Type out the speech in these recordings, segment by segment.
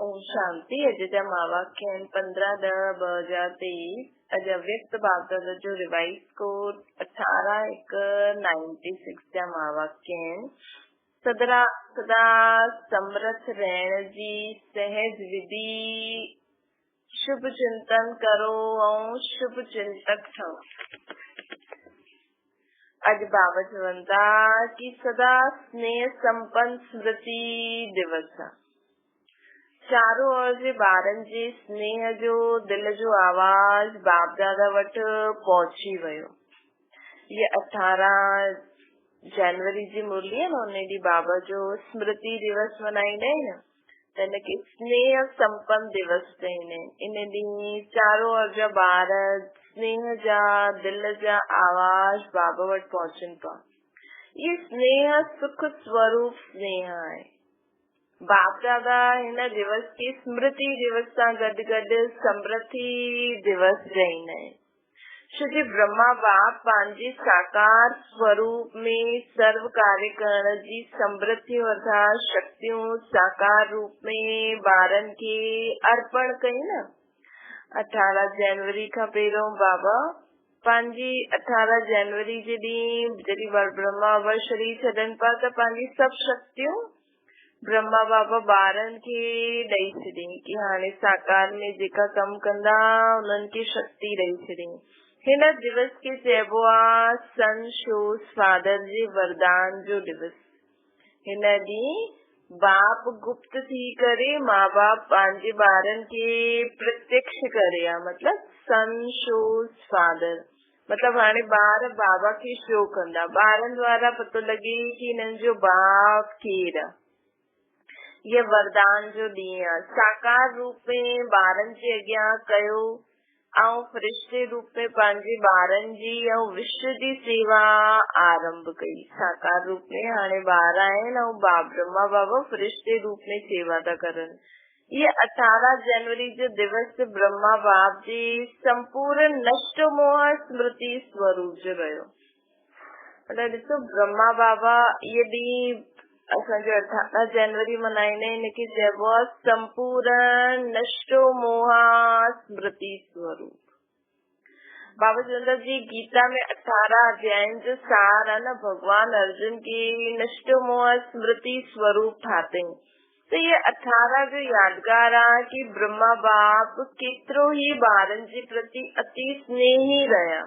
اوم شانتي. اڄ جا مهاواڪيه آهن 15 10 2023. اڄ اويڪت بابدادا جو ريوائز ڪوڊ 18 1 96 جا مهاواڪيه آهن. سدرا سدا سمرٿ رهڻ جي سهج وڌي شڀ چنتن ڪرو ۽ شڀ چنتڪ ٺهو. اڄ بابا چون ٿا ڪي سدا سنيهه سمپن سمرتي دوس آ. چارو اور جي ٻارن جي سنيهه جو دل جو آواز باپ دادا وٽ پهچي ويو. هيء 18 جنوري جي مرلي آ نه ان ڏينهن بابا جو سمرتي دوس منائيندا آهن نه ته ان کي سنيهه سمپن دوس چئيندا آهن. ان ڏينهن چارو اور جا ٻار سنيهه جا دل جا آواز بابا وٽ پهچن پيا. هي سنيهه سک سوروپ سنيهه آهي. باپ دادا هن دوس کي سمرتي دوس سان گڏ گڏ سمرٿي دوس چئيندا آهن. ڇو جي برهما باپ پنهنجي ساڪار سوروپ ۾ سرو ڪاريه ڪرڻ جي سمرٿيون ارٿات شڪتيون ساڪار روپ ۾ ٻارن کي ارپڻ ڪيون نه. 18 جنوري کان پهريون بابا پنهنجي 18 جنوري جي ڏينهن جڏهن برهما بابا شرير ڇڏن پيا ته پنهنجي سڀ شڪتيون برهما بابا ٻارن کي ڏئي ڇڏيائين ڪي هاڻي ساڪار ۾ جيڪا ڪم ڪندا انهن کي شڪتي ڏئي ڇڏيائين. هن دوس کي چئبو آ سن شوز فادر جي وردان جو دوس. هن ڏينهن باپ گپت ٿي ڪري ماء باپ پنهنجي ٻارن کي پرتيڪش ڪري ها مطلب سن شوز فادر مطلب هاڻي ٻار بابا کي شو ڪندا ٻارن دوارا پتو لڳي ڪي هنن جو باپ ڪير آ. هيء وردان جو ڏينهن آ. ساڪار روپ ۾ ٻارن جي اڳيان ڪيو آئون فرشتي روپ ۾ پنهنجي ٻارن جي ۽ وشو جي سيوا آرنڀ ڪئي. ساڪار روپ ۾ هاڻي ٻار آهن ۽ برهما بابا فرشتي روپ ۾ سيوا ٿا ڪرن. هيء 18 جنوري جو دوس برهما باب جي سمپورن نشٽ موهه سمرتي سوروپ جو رهيو. مطلب ڏسو برهما بابا اهي ڏينهن اسان جو 18 جنوري منائيندا آهن ان کي چئبو آهي سمپورن نشٽو موها سمرتي سوروپ. بابا چوندا جي گيتا ۾ 18 اڌيائن جو سار آهي نه ڀڳوان ارجن کي نشٽو موها سمرتي سوروپ ٺاتئين ته اهي 18 جو يادگار آهي ڪي برهما باپ ڪيترو ئي ٻارن جي پرتي اتي سنيهي رهيا.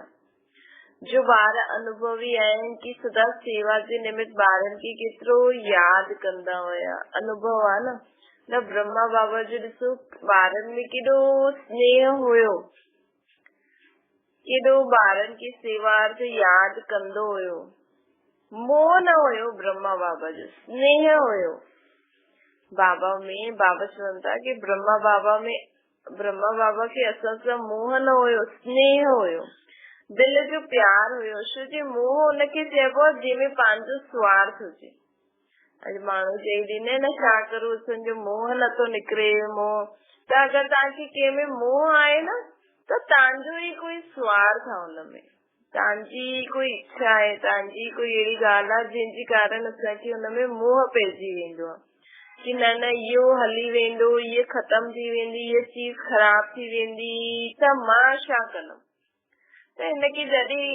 جو ٻار انوڀوي آهن ڪي سدا سيوا جي نمت ٻارن کي ڪيترو ياد ڪندا هيا انوڀو آ نه نه برهما بابا جو ڏسو ٻارن ۾ ڪيڏو سنيهه هيو ڪيڏو ٻارن کي سيوا ارٿ ياد ڪندو هيو موهه نه هيو برهما بابا جو سنيهه هيو بابا ۾ بابا چون ٿا ڪي برهما بابا ۾ برهما بابا کي اسان سان موهه نه هيو، سنيهه هيو. دل جو پيار هيو. ڇو جي موهه ان کي چئبو آهي جنهن ۾ پنهنجو سوارٿ هجي. اڄ ماڻهو چئي ڏيندا آهن نه ڇا ڪرون اسان جو موهه نه ٿو نڪري موهه ته اگر توهان کي ڪنهن ۾ موهه آهي نه ته توهان جو ئي ڪوئي سوارٿ آهي ان ۾. توهان جي ئي ڪوئي اڇا آهي، توهان جي ئي ڪوئي اهڙي ڳالهه آهي جنهن جي ڪارڻ اسان کي ان ۾ موهه پئجي ويندو آهي ڪي نه نه اهو هلي ويندو، اهي ختم ٿي ويندي، اهي چيز خراب ٿي ويندي ته مان ڇا ڪندم؟ ته هن کي جڏهن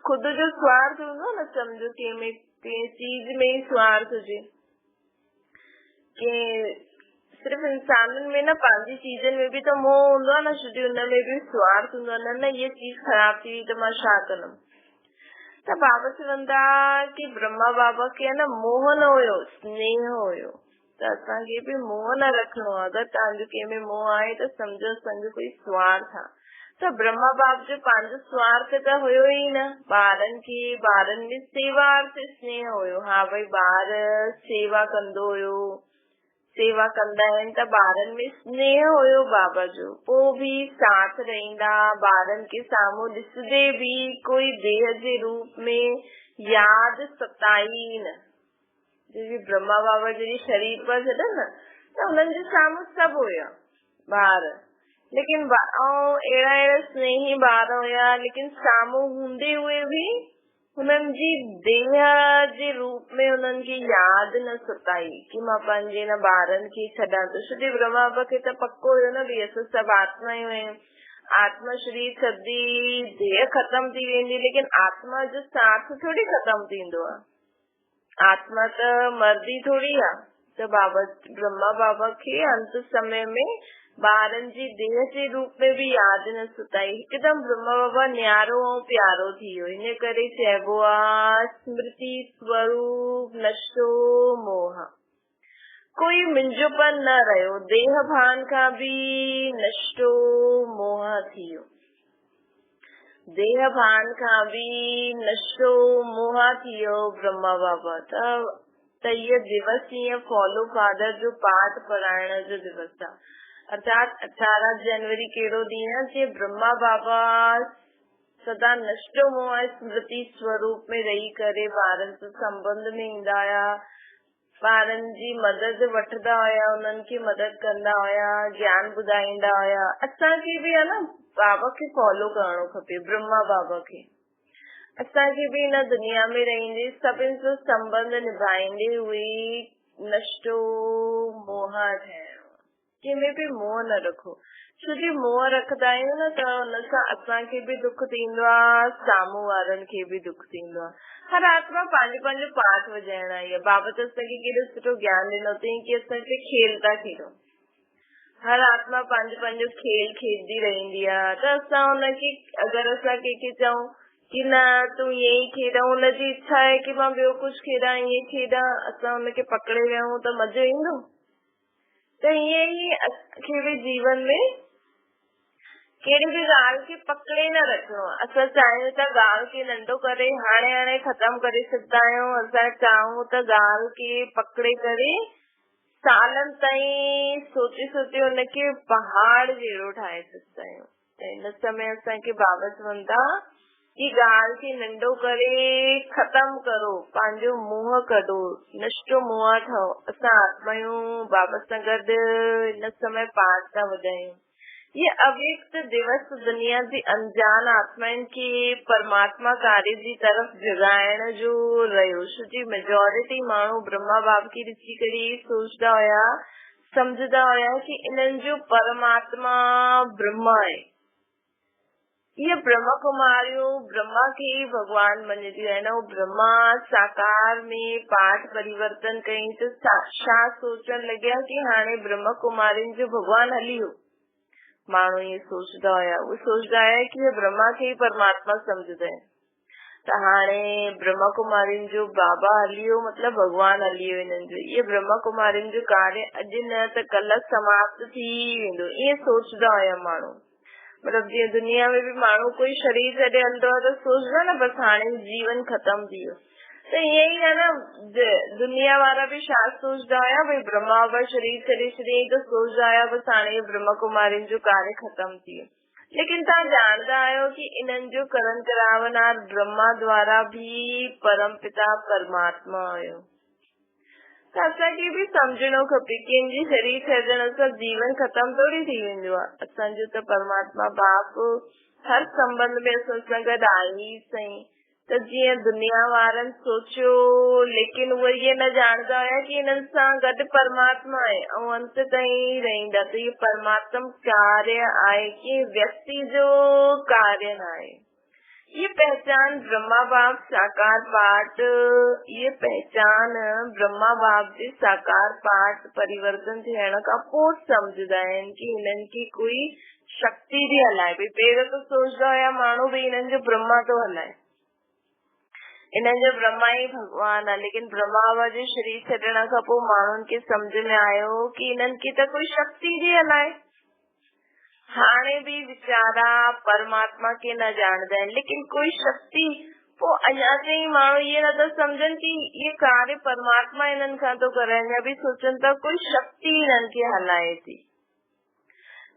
خود جو سوارٿ هوندو آهي نه سمجهو ڪنهن ۾ ڪنهن چيز ۾ ئي سوارٿ هجي ڪنهن صرف انسانن ۾ نه پنهنجي چيزن ۾ به ته موهه هوندو آهي نه ڇو جو ان ۾ به سوارٿ هوندو آهي نه نه هيء چيز خراب ٿي وئي ته مان ڇا ڪندم ته بابا چوندا ڪي برهما بابا کي نه موهه نه هيو سنيهه هيو ته اسان کي به موهه نه رکڻو آهي اگر توهان جو ڪنهن ۾ موهه آهي ته سمجهو اسان جو ڪوئي سوارٿ آهي ته برهما باپ جو پنهنجو سوارٿ ته هيو ئي نه. ٻارن کي ٻارن ۾ سيوارٿ سنيهه هيو. ها ڀئي ٻار سيوا ڪندو هيو. سيوا ڪندا آهن ته ٻارن ۾ سنيهه هيو بابا جو. پوء به ساٿ رهندا، ٻارن کي سامهون ڏسندي به ڪوئي ديهه جي روپ ۾ ياد ستائي ئي نه. جيئن برهما بابا جڏهن شرير پيا ڇڏن نه ته انهن جي سامهون سڀ هيا ٻار ليڪن ۽ اهڙا اهڙا سنيهي ٻار هيا ليڪن سامهون هوندي هئي به हुननि जी देह जे रूप में हुननि खे यादि न सताई की मां पंहिंजे हिन ॿारनि खे छॾां थो। छो जो ब्रह्मा बाबा खे त पको हुयो न भई असां सभु आत्मायूं आहियूं, आत्मा शरीर छॾी देह ख़तमु थी वेंदी, लेकिन आत्मा जो साथ थोरी ख़तमु थींदो आहे, आत्मा त मरदी थोरी आहे। त बाबा ब्रह्मा बाबा खे अंत समय में ॿारनि जी देह जे रूप में बि यादि न सताई। हिकदमि ब्रह्मा बाबा न्यारो ऐं प्यारो थी वियो। इन करे चइबो आहे स्मृति स्वरूप नशो मोह, कोई मुंहिंजोपन न रहियो, देह भान खां बि नष्टो मोह थी वियो, देह भान खां बि नष्टो मोह थी वियो ब्रह्मा बाबा। त इहो दिवस ईअं फॉलो फादर जो पाठ पढ़ाइण जो दिवस आहे। अर्थात 18 जनवरी कहिड़ो ॾींहुं आहे, जीअं ब्रह्मा बाबा सदा नष्टो मोह ऐं स्मृति स्वरूप में रही करे ॿारनि सां संबंध में ईंदा हुया, ॿारनि जी मदद वठंदा हुया, उन्हनि खे मदद कंदा हुया, ज्ञान ॿुधाईंदा हुया। असांखे बि आहे न बाबा खे फॉलो करणो खपे, ब्रह्मा बाबा खे। असांखे बि हिन दुनिया में रहंदे सभिनि सां संबंध निभाईंदे हुए नष्टो मोह ठाहिणो, कंहिं में बि मोह न रखो। छो जो मोह रखंदा आहियूं न त हुन सां असांखे बि दुख थींदो आहे, साम्हूं वारनि खे बि दुख थींदो आहे। हर आत्मा पंहिंजो पंहिंजो पाठ वॼाइण आई आहे। बाबा त असांखे केॾो सुठो ज्ञान ॾिनो अथई की असां हिते खेल था खेॾूं। हर आत्मा पंहिंजो पंहिंजो खेल खेॾंदी रहंदी आहे। त असां हुनखे अगरि असां कंहिंखे चऊं की न तूं ईअं ई खेॾ, हुनजी इच्छा आहे की मां ॿियो कुझु खेॾां, ईअं खेॾां, असां हुनखे पकड़े वियूं त मज़ो ईंदो? त ईअं ई असांखे बि जीवन में कहिड़ी बि ॻाल्हि खे पकड़े न रखिणो आहे। असां चाहियूं था ॻाल्हि खे नंढो करे हाणे हाणे ख़तमु करे सघंदा आहियूं। असां चाहूं त ॻाल्हि खे पकड़े करे सालनि ताईं सोचे सोचे हुनखे पहाड़ जहिड़ो ठाहे सघंदा आहियूं। त हिन समय असांखे बाबा चवनि था की ॻाल्हि खे नंढो करे ख़तमु करो, पंहिंजो मुंहुं कढो, नष्टो मुंहुं ठहो। असां आत्मायूं बाबा सां गॾु हिन समय पाठ था वॼायूं। इहे अव्यक्त दिवस दुनिया जी अनजान आत्मायुनि खे परमात्मा कार्य जी तरफ़ जॻाइण जो रहियो। छो जी मेजॉरिटी माण्हू ब्रह्मा बाब खे ॾिसी करे सोचंदा हुया, सम्झंदा हुया की इन्हनि जो परमात्मा ब्रह्मा आहे। इहे ब्रह्म कुमारियूं ब्रह्मा खे ई भॻवान मञंदियूं आहिनि ऐं ब्रह्मा साकार में पाठ परिवर्तन कई त छा सोचण लॻिया की हाणे ब्रह्म कुमारियुनि जो भॻवान हली वियो। माण्हू ईअं सोचंदा हुया, उहे सोचंदा हुया की इहे ब्रह्मा खे ई परमात्मा सम्झंदा आहिनि। त हाणे ब्रह्मा कुमारियुनि जो बाबा हली वियो, मतिलबु भॻवान हली वियो हिननि जो। इहे ब्रह्मा कुमारियुनि जो कार्य अॼु न त कल्ह समाप्त थी वेंदो, ईअं सोचंदा हुया माण्हू। मतिलबु जीअं दुनिया में बि माण्हू कोई शरीर छॾे हलंदो आहे त सोचंदो आहे न बसि हाणे जीवन ख़तमु थी वियो। त ईअं ई आहे न, दुनिया वारा बि छा सोचंदा हुया, भई ब्रह्मा बाबा शरीर छॾे छॾियईं त सोचंदा हुया बसि हाणे ब्रह्मा कुमारियुनि जो कार्य ख़तमु थी वियो। लेकिन तव्हां ॼाणंदा आहियो की इन्हनि जो करण करावनार ब्रह्मा द्वारा बि परमपिता परमात्मा हुयो। त असांखे बि सम्झणो खपे कंहिंजे शरीर छॾण सां जीवन ख़तमु थोरी थी वेंदो आहे। असांजो त परमात्मा बाप हर संबंध में असां सां गॾु आहे ई सही। त जीअं दुनिया वारनि सोचियो, लेकिन उहे इहे न ॼाणंदा हुया की हिननि सां गॾु परमात्मा आहे ऐं अंत ताईं रहंदा। त इहो परमात्म कार्य आहे, कंहिं व्यक्ति जो कार्य न आहे। ये पहचान ब्रह्मा बाप साकार पाठ, ये पहचान ब्रह्मा बाप जे साकार पाठ परिवर्तन थियण खां पोइ सम्झंदा आहिनि की हिननि खे कोई शक्ति थी हलाए। भई पहिरियों त सोचंदा हुया माण्हू भई हिननि जो ब्रह्मा थो हलाए, हिननि जो ब्रह्मा ई भॻवान आहे। लेकिन ब्रह्मा बाबा जे शरीर छॾण खां पोइ माण्हुनि खे सम्झ में आयो की हिननि खे त कोई शक्ति थी हलाए। हाणे बि वीचारा परमात्मा खे न ॼाणंदा आहिनि, लेकिन कोई शक्ति पोइ अञा ताईं माण्हू इहे नथा सम्झनि की इहे कार्य परमात्मा हिननि खां थो कराए, अञा बि सोचनि था कोई शक्ति हिननि खे हलाए थी।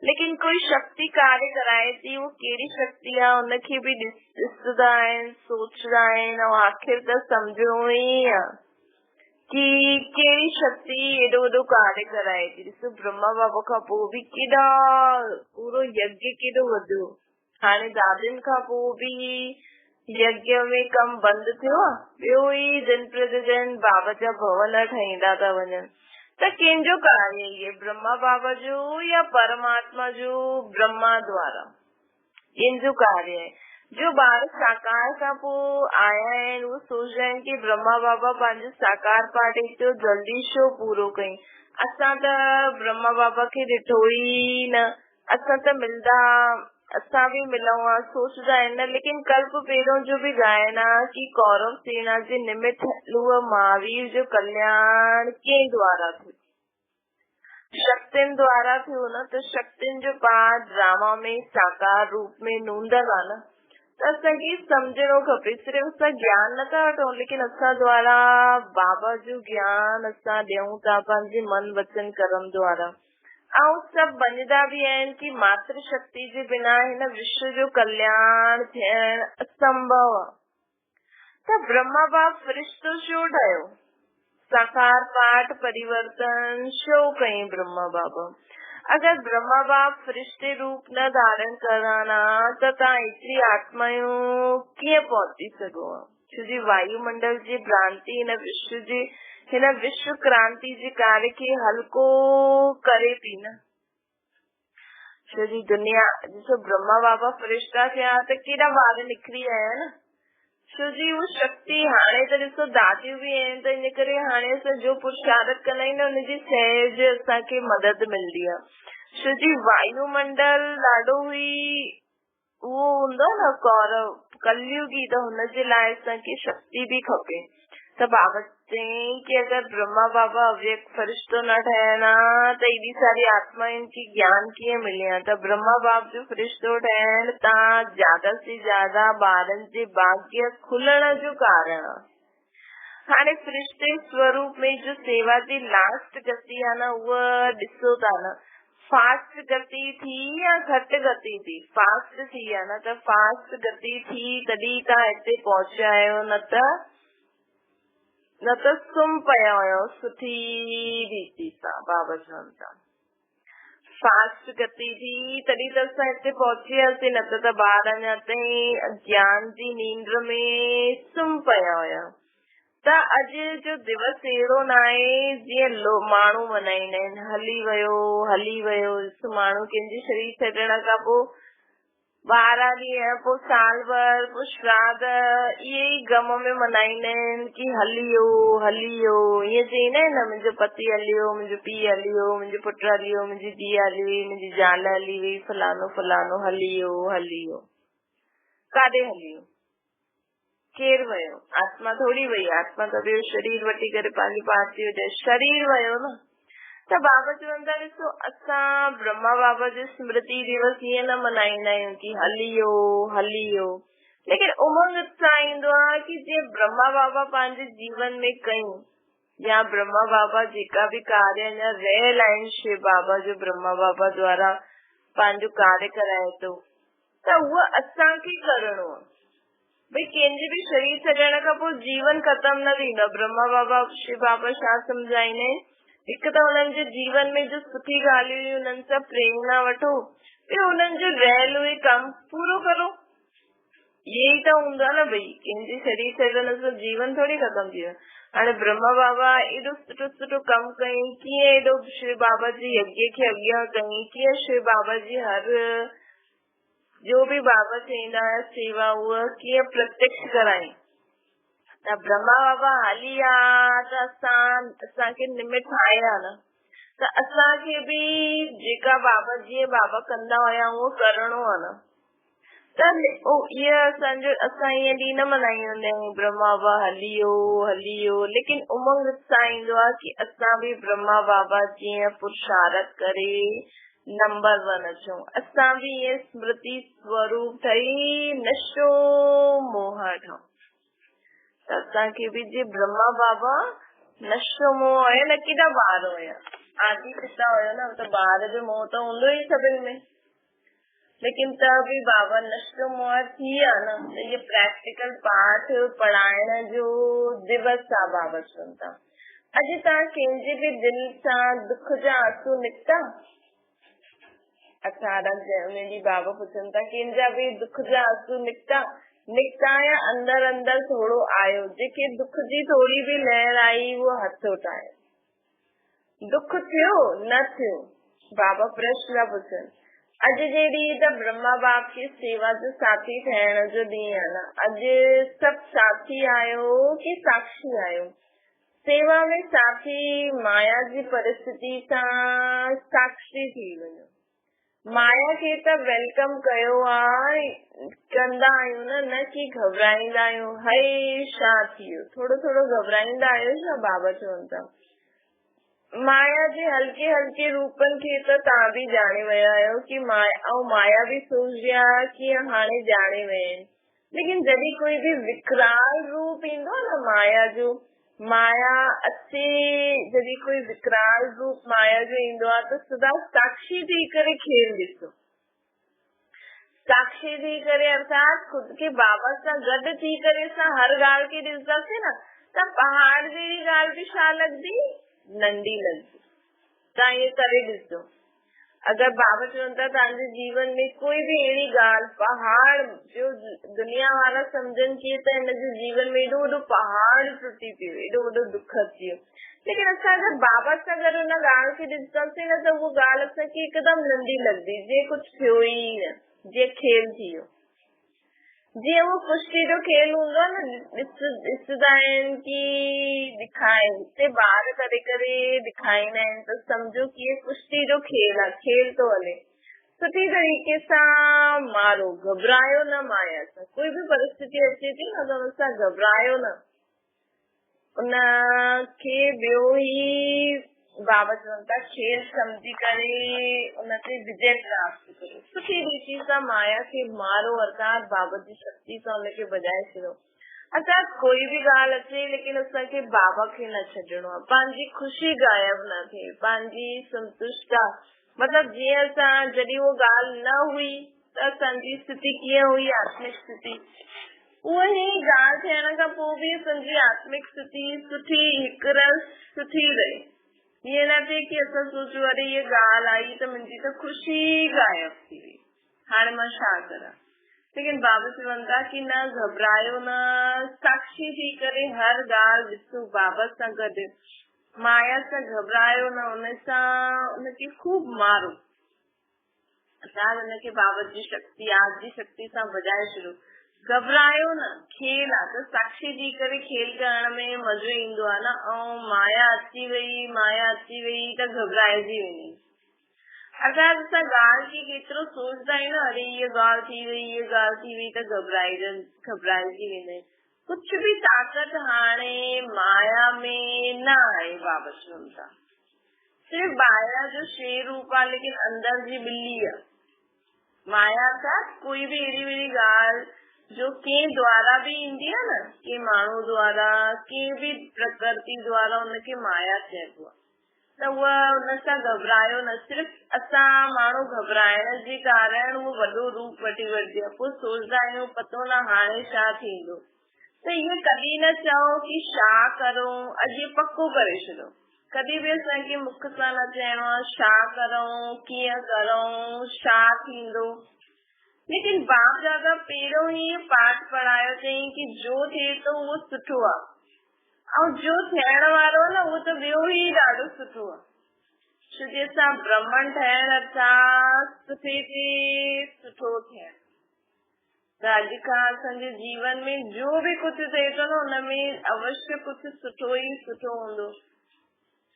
लेकिन कोई शक्ति कार्य कराए थी, उहो कहिड़ी शक्ति आहे हुनखे बि ॾिसंदा आहिनि, सोचंदा आहिनि ऐं आख़िर त सम्झणो ई आहे की कहिड़ी शक्ति एॾो वॾो कार्य कराए थी। ॾिसो ब्रह्मा बाबा खां पोइ बि केॾा पूरो यज्ञ केॾो वधियो, हाणे दादियुनि खां पोइ बि यज्ञ में कमु बंदि थियो आहे, ॿियो ई दिन प्रतिदिन बाबा जा भवन ठाहींदा था वञनि। त कंहिंजो कार्य इहे, ब्रह्मा बाबा जो या परमात्मा जो? ब्रह्मा द्वारा कंहिंजो कार्य आहे? जो ॿार साकार खां पोइ आया आहिनि, उहे सोचंदा आहिनि की ब्रह्मा बाबा पंहिंजो साकार पाठ एतिरो जल्दी छो पूरो कयईं? असां त ब्रह्मा बाबा खे ॾिठो ई न, असां त मिलंदा, असां बि मिलूं हा, सोचंदा आहिनि न। लेकिन कल्प पहिरियों जो बि ॻाइण आहे की कौरव सेना जे निमित उहो महावीर जो कल्याण कंहिं द्वारा थियो? शक्तियुनि द्वारा थियो न। त शक्तियुनि जो पाठ ड्रामा में साकार रूप में नूंदल आहे न, त असांखे सम्झणो खपे। सिर्फ़ असां ज्ञान नथा वठूं, लेकिन असां द्वारा बाबा जो ज्ञान असां ॾियूं था पंहिंजे मन वचन कर्म द्वारा। ऐं सभु मञींदा बि आहिनि की मातृ शक्ति जे बिना हिन विश्व जो कल्याण थियणु असंभव आहे। त ब्रह्मा बाप फ़रिश्तो छो ठाहियो? साकार पाठ परिवर्तन छो कयईं ब्रह्मा बाबा? अगरि ब्रह्मा बाप फ़रिश्ते रूप न धारण करनि हा त तव्हां एतिरी आत्मायूं कीअं पहुची सघो हा? छो जी वायुमंडल जी भ्रांति हिन विश्व जे हिन विश्व क्रांति जे कार्य खे हल्को करे थी न। छो जी दुनिया ॾिसो, ब्रह्मा बाबा फ़रिश्ता थिया त केॾा ॿार निकिरी आया न। छो जी उहा शक्ति हाणे त ॾिसो दादियूं बि आहिनि, त इन करे हाणे असां जो पुरुषार्थ कंदा आहियूं न, हुनजी सहज असांखे मदद मिलंदी आहे। छो जी वायुमंडल ॾाढो ई उहो हूंदो आहे न कौरव कलयुगी, त हुनजे लाइ असांखे शक्ति बि खपे। त बाबा चयईं की अगरि ब्रह्मा बाबा अव्यक्त फ़रिश्तो न ठहनि हा त एॾी सारी आत्मायुनि खे ज्ञान कीअं मिले हा? त ब्रह्मा बाप जो फ़रिश्तो ठहण तव्हां ज़्यादा से ज़्यादा ॿारनि जे भाग्य खुलण जो कारण आहे। हाणे फ़रिश्ते स्वरूप में जो सेवा जी लास्ट गति आहे न, उहा ॾिसो था न, फास्ट गति थी या घटि गति थी? फास्ट थी आहे न, त फास्ट गति थी तॾहिं तव्हां हिते पहुचा आहियो, न त सुम्ही पिया हुयो सुठी रीति सां। बाबा चवनि था फास्ट गति थी तॾहिं त असां हिते पहुची वियासीं, न त ॿार अञा ताईं अज्ञान जी नींद में सुम्ही पिया हुया। त अॼु जो दिवस अहिड़ो न आहे जीअं माण्हू मल्हाईंदा आहिनि, हली वियो हली वियो। ॾिसो माण्हू कंहिंजे शरीर छॾण खां पोइ 12 ॾींहं, पोइ साल भरि, पोइ श्राद्ध, इहे ई ग़म में मल्हाईंदा आहिनि की हली वियो हली वियो। ईअं चईंदा आहिनि न, मुंहिंजो पति हली वियो, मुंहिंजो पीउ हली वियो, मुंहिंजो पुटु हली वियो, मुंहिंजी धीउ हली वई, मुंहिंजी ज़ाल हली वई, फलानो फलानो हली वियो हली वियो। काॾे हली वियो? केरु वियो? आत्मा थोरी वई, आत्मा त ॿियो शरीर वठी करे पंहिंजो पाण थी वञे, शरीर वियो न। त बाबा चवनि था ॾिसो असां ब्रह्मा बाबा जो स्मृति दिवस ईअं न मल्हाईंदा आहियूं की हली वियो हली वियो, लेकिन उमंग सां ईंदो आहे की जीअं ब्रह्मा बाबा पंहिंजे जीवन में कयूं, या ब्रह्मा बाबा जेका बि कार्य अञा रहियल आहिनि, शिव बाबा जो ब्रह्मा बाबा द्वारा पंहिंजो कार्य कराए थो, त उहो असांखे करिणो आहे। भई कंहिंजे बि शरीर छॾण खां पोइ जीवन ख़तमु न थींदो आहे। ब्रह्मा बाबा शिव बाबा छा सम्झाईंदा आहिनि? हिकु त हुननि जे जीवन में जो सुठी ॻाल्हियूं हुयूं हुननि सां प्रेरणा वठो, ॿियो हुननि जो रहियल उहे कमु पूरो करो। इहे ई त हूंदो आहे न भई, कंहिंजे शरीर छॾण सां जीवन थोरी ख़तमु थी वियो। हाणे ब्रह्मा बाबा एॾो सुठो सुठो कमु कयईं, कीअं एॾो शिव बाबा जी यज्ञ खे अॻियां कयईं, कीअं शिव बाबा जी हर जो बि बाबा चईंदा हुया सेवा उहा कीअं प्रत्यक्ष कराई। त ब्रह्मा बाबा हली विया त असांखे निमित ठाहे विया न, त असांखे बि जेका बाबा जीअं बाबा कंदा हुया उहो करिणो आहे न। त इहो असांजो असां ईअं ॾींहुं न मल्हाईंदा आहियूं ब्रह्मा बाबा हली वियो हली वियो, लेकिन उमंग सां ईंदो आहे की असां बि ब्रह्मा बाबा जीअं पुरुषार्थ करे नंबर 1 अचूं, असां बि ईअं स्मृति स्वरूप ठही नशो मोह ठाहूं। त असांखे बि जीअं ब्रह्मा बाबा नशो मोह हुयो न, केॾा ॿार हुया, आदि पिता हुयो न, त ॿार जो मोह त हूंदो ई सभिनी में, लेकिन त बि बाबा नशो मोह थी विया न। त इहो प्रैक्टिकल पाठ पढ़ाइण जो दिवस आहे। बाबा चवनि था अॼु तव्हां कंहिंजे बि दिलि सां दुख जा आंसू निकिता? अच्छा, ॾींहुं बाबा पुछनि था कंहिंजा बि दुख जा आंसू निकिता? निकिता या अंदरि अंदरि थोरो आयो, जेके दुख जी थोरी बि लहर आई उहो हथ उठायो। दुख थियो न थियो? बाबा प्रश्न था पुछनि। अॼु जे ॾींहुं त ब्रह्मा बाप खे सेवा जो साथी ठहिण जो ॾींहुं आहे न, अॼु सभु साथी आहियो की साक्षी आहियो? सेवा में साथी माया जी परिस्थिति सां साक्षी थी वञो। माया खे त welcome कयो आहे, कंदा आहियूं न, न की घबराईंदा आहियूं, हए छा थी वियो, थोरो थोरो घबराईंदा आहियो छा? बाबा चवनि था माया जे हल्के हल्के रूपनि खे त तव्हां बि ॼाणे विया आहियो की माया, ऐं माया बि सोचदी आहे की हाणे ॼाणे विया आहिनि। लेकिन जॾहिं कोई बि विकराल रूप ईंदो आहे न माया जो, माया अचे, जॾहिं कोई विकराल रूप माया जो ईंदो आहे त सदा साक्षी थी करे खेल ॾिसो। साक्षी थी करे अर्थात ख़ुदि खे बाबा सां गॾु थी करे असां हर ॻाल्हि खे ॾिसंदासीं न, त पहाड़ जहिड़ी ॻाल्हि बि छा लॻंदी? नंढी लॻंदी। तव्हां ईअं करे ॾिसो। अगरि बाबा चवनि था तव्हांजे जीवन में कोई बि अहिड़ी ॻाल्हि, पहाड़ जो दुनिया वारा सम्झनि की त हिन जे जीवन में एॾो वॾो पहाड़ टुटी पियो, एॾो वॾो दुख अची वियो, लेकिन असां अगरि बाबा सां गॾु हुन ॻाल्हि खे ॾिसंदासीं न त उहा ॻाल्हि असांखे हिकदमि नंढी लॻंदी, जीअं कुझु थियो ई न, जीअं खेल थी वियो। जीअं उहो कुश्ती जो खेल हूंदो आहे न, ॾिसंदा आहिनि की ॾिखाइनि, हिते ॿार करे करे ॾिखाईंदा आहिनि त सम्झो की इहो कुश्ती जो खेल आहे, खेल थो हले। सुठी तरीक़े सां मारो, घबरायो न माया सां। कोई बि परिस्थिति अचे थी न त हुन सां घबरायो न, उनखे ॿियो ई बाबा चवनि था खेल सम्झी करे उन ते विजय प्राप्त करो। सुठी रीति सां माया खे मारो, अर्थात बाबा जी शक्ति सां हुनखे भॼाए छॾियो। अर्थात कोई बि ॻाल्हि अचे लेकिन असांखे बाबा खे न छॾिणो आहे, पंहिंजी ख़ुशी ग़ायब न थिए, पंहिंजी संतुष्टा, मतिलबु जीअं असां जॾहिं उहा ॻाल्हि न हुई त असांजी स्थिति कीअं हुई, आत्मिक स्थिति, उहा ई ॻाल्हि थियण खां पोइ बि असांजी आत्मिक स्थिति सुठी, हिकु रस सुठी रहे। ईअं न थिए की असां सोचूं अरे हीअ ॻाल्हि आई त मुंहिंजी त ख़ुशी ग़ायब थी वई, हाणे मां छा करां? लेकिन बाबा चवनि था की न घबरायो न, साक्षी थी करे हर ॻाल्हि ॾिसो बाबा सां गॾु, माया सां घबरायो न, उन सां उनखे ख़ूब मारो, अर्थात उनखे बाबा जी शक्ति, आज जी शक्ति सां भॼाए छॾियो। घबरायो न, खेल आहे त साक्षी थी करे खेल करण में मज़ो ईंदो आहे न। ऐं माया अची वई, माया अची वई त घबराइजी वञे। अर्थात असां ॻाल्हि खे केतिरो सोचंदा आहियूं न, अरे हीअ ॻाल्हि थी वई, हीअ ॻाल्हि थी वई त घबराइजी वेंदा आहियूं। कुझु बि ताक़त हाणे माया में न आहे। बाबा चवनि था सिर्फ़ ॿाहिरां जो शेर रूप आहे, लेकिन अंदरि जी बिल्ली आहे माया। अर्थात कोई बि अहिड़ी वहिड़ी ॻाल्हि जो कंहिं द्वारा बि ईंदी आहे न, कंहिं माण्हू द्वारा, कंहिं बि प्रकृति द्वारा, उनखे माया चइबो आहे। त उहा हुन सां घबरायो न। सिर्फ़ असां माण्हू घबराइण जे कारण उहो वॾो रूप वठी वठंदी आहे, पोइ सोचंदा आहियूं पतो न हाणे छा थींदो। त इहो कॾहिं न चओ की छा करूं, अॼु इहो पको करे छॾो। कॾहिं बि असांखे मुख सां न चइणो आहे छा करूं, कीअं करूं, छा थींदो। लेकिन बाप दादा पहिरियों ई पाठ पढ़ायो अथई की जो थिए थो उहो सुठो आहे, ऐं जो थियण वारो आहे न उहो त ॿियो ई ॾाढो सुठो आहे। छो जे असां ब्रह्मण ठहिण अर्थात सुठे ते सुठो थियण। त अॼु खां असांजे जीवन में जो बि कुझु थिए थो न, हुन में अवश्य कुझु सुठो ई सुठो हूंदो।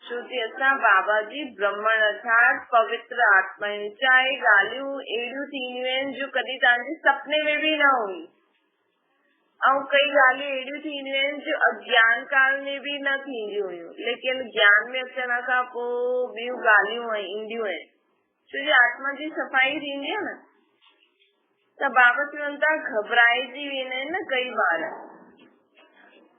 छो त असां बाबा जी ब्रह्मण अर्थात पवित्र आत्मा आहियूं। चाहे ॻाल्हियूं अहिड़ियूं थींदियूं आहिनि जो कॾहिं तव्हांजे सपने में बि न हुई, ऐं कई ॻाल्हियूं अहिड़ियूं थींदियूं आहिनि जो अज्ञान काल में बि न थींदियूं हुयूं, लेकिन ज्ञान में अचण खां पोइ ॿियूं ॻाल्हियूं ईंदियूं आहिनि। छो जो आत्मा जी सफ़ाई थींदी आहे न, त बाबा चवनि था घबराइजी वेंदा आहिनि न कई ॿार,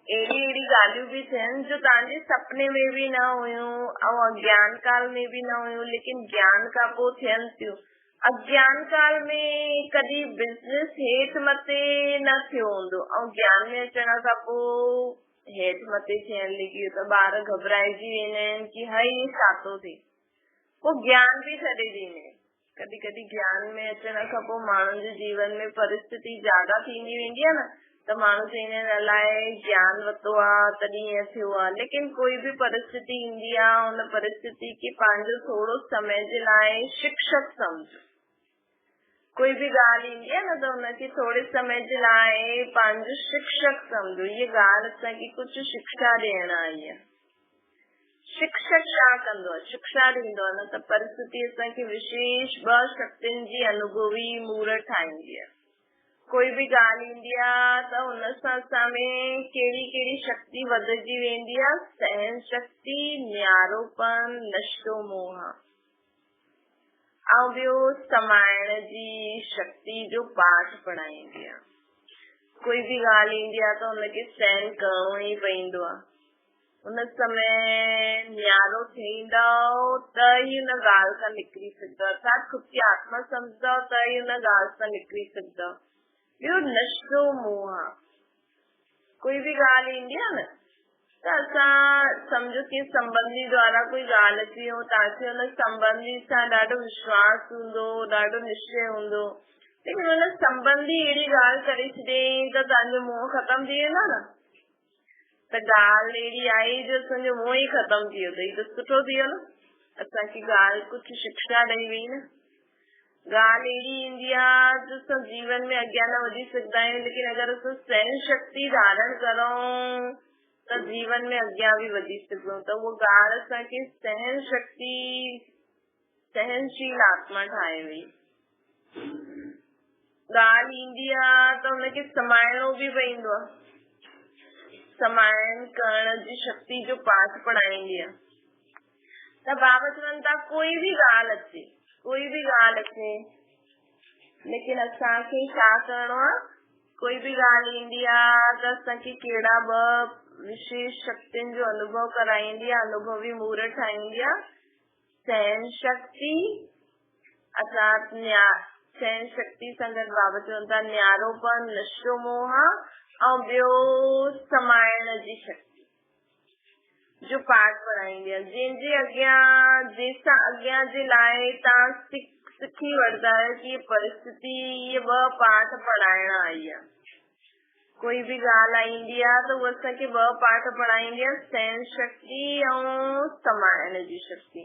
अहिड़ी अहिड़ी ॻाल्हियूं बि थियनि जो तव्हांजे सपने में बि न हुयूं ऐं अज्ञान काल में बि न हुयूं, लेकिन ज्ञान खां पोइ थियनि थियूं। अज्ञान काल में कॾहिं बिज़नेस हेठि मथे न थियो हूंदो, ऐं ज्ञान में अचण खां पोइ हेठि मथे थियण लॻी वियो, त ॿार घबराइजी वेंदा आहिनि की हई छा थो थिए, पोइ ज्ञान बि छॾे ॾींदा आहिनि। कॾहिं कॾहिं ज्ञान में अचण खां पोइ माण्हुनि जे जीवन में परिस्थिति ज़्यादा थींदी वेंदी आहे न, त माण्हू चवंदा आहिनि अलाए ज्ञान वरितो आहे तॾहिं ईअं थियो आहे। लेकिन कोई बि परिस्थिति ईंदी आहे, उन परिस्थिति खे पंहिंजो थोरो समय जे लाइ शिक्षक सम्झो। कोई बि ॻाल्हि ईंदी आहे न त उनखे थोरे समय जे लाइ पंहिंजो शिक्षक सम्झो। हीअ ॻाल्हि असांखे कुझु शिक्षा ॾियण आई आहे। शिक्षक छा कंदो आहे? शिक्षा ॾींदो आहे न। त परिस्थिति असांखे विशेष ॿ शक्तियुनि जी अनुभवी मूरत ठाहींदी आहे। कोई बि ॻाल्हि ईंदी आहे त हुन सां असां में कहिड़ी कहिड़ी शक्ति वधिजी वेंदी आहे? सहन शक्ति, न्यारोपन, नशो मोह ऐं ॿियो समाइण जी शक्ति जो पाठ पढ़ाईंदी आहे। कोई बि ॻाल्हि ईंदी आहे त हुनखे सहन करिणो ई पवंदो आहे। उन समय न्यारो थींदव त ई उन ॻाल्हि खां निकिरी सघंदव, अर्थात ख़ुदि खे आत्मा सम्झंदव त ई उन ॻाल्हि सां निकिरी सघंदव। ॿियो नशो मोह आहे। कोई बि ॻाल्हि ईंदी आहे न त असां सम्झो की संबंधी द्वारा कोई ॻाल्हि अची वई, तव्हांखे हुन संबंधी सां ॾाढो विश्वास हूंदो, ॾाढो निश्चय हूंदो, लेकिन हुन संबंधी अहिड़ी ॻाल्हि करे छॾियईं त तव्हांजो मोह ख़तमु थी वेंदो न। त ॻाल्हि अहिड़ी आई जो असांजो मोह ई ख़तमु थी वियो, त हीअ त सुठो थी वियो न, असांखे ॻाल्हि कुझु शिक्षा ॾेई वई न। ॻाल्हि अहिड़ी ईंदी आहे जो असां जीवन में अॻियां न वधी सघंदा आहियूं, लेकिन अगरि असां सहन शक्ति धारण करूं त जीवन में अॻियां बि वधी सघूं। त उहा ॻाल्हि असांखे सहन शक्ति, सहनशील आत्मा ठाहे वई। ॻाल्हि ईंदी आहे त हुनखे समाइणो बि पवंदो आहे, समायन करण जी शक्ति जो पाठ पढ़ाईंदी आहे। त बाबा चवनि था कोई बि ॻाल्हि अचे, कोई बि ॻाल्हि अचे, लेकिन असांखे छा करिणो आहे? कोई बि ॻाल्हि ईंदी आहे त असांखे कहिड़ा ॿ विशेष शक्तियुनि जो अनुभव कराईंदी आहे, अनुभवी मूरत ठाहींदी आहे। सहन शक्ति, अर्थात सहन शक्ति सां गॾु बाबा चवनि था न्यारोपन, नशो मोह ऐं ॿियो समाइण जी शक्ति जो पाठ पढ़ाईंदी आहे, जंहिंजे अॻियां, जंहिंसां अॻियां जे लाइ तव्हां सिखी वठंदा आहियो की परिस्थिति इहे ॿ पाठ पढ़ाइण आई आहे। कोई बि ॻाल्हि ईंदी आहे त उहा असांखे ॿ पाठ पढ़ाईंदी आहे, सहन शक्ति ऐं समाइण जी शक्ति।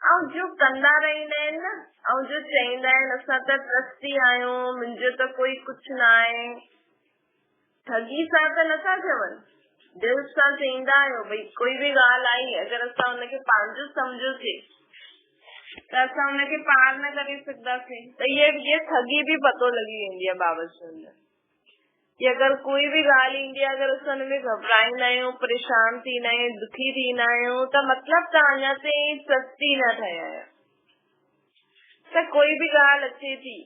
ऐं जो कंदा रहंदा आहिनि न, ऐं जो चवंदा आहिनि असां त ट्रस्टी आहियूं, मुंहिंजो त कोई कुझु न आहे, ठगी सां त नथा चवनि, दिलि सां चवंदा आहियो भई कोई बि ॻाल्हि आई, अगरि असां हुनखे पंहिंजो सम्झोसीं त असां हुनखे पार न करे सघंदासीं। त इहे ठगी बि पतो लॻी वेंदी आहे बाबा चवंदा की अगरि कोई बि ॻाल्हि ईंदी आहे, अगरि असां हुन में घबराईंदा आहियूं, परेशान थींदा आहियूं, दुखी थींदा आहियूं, त मतिलबु तव्हां अञा ताईं ट्रस्टी न ठहिया आहियो। त कोई बि ॻाल्हि अचे थी,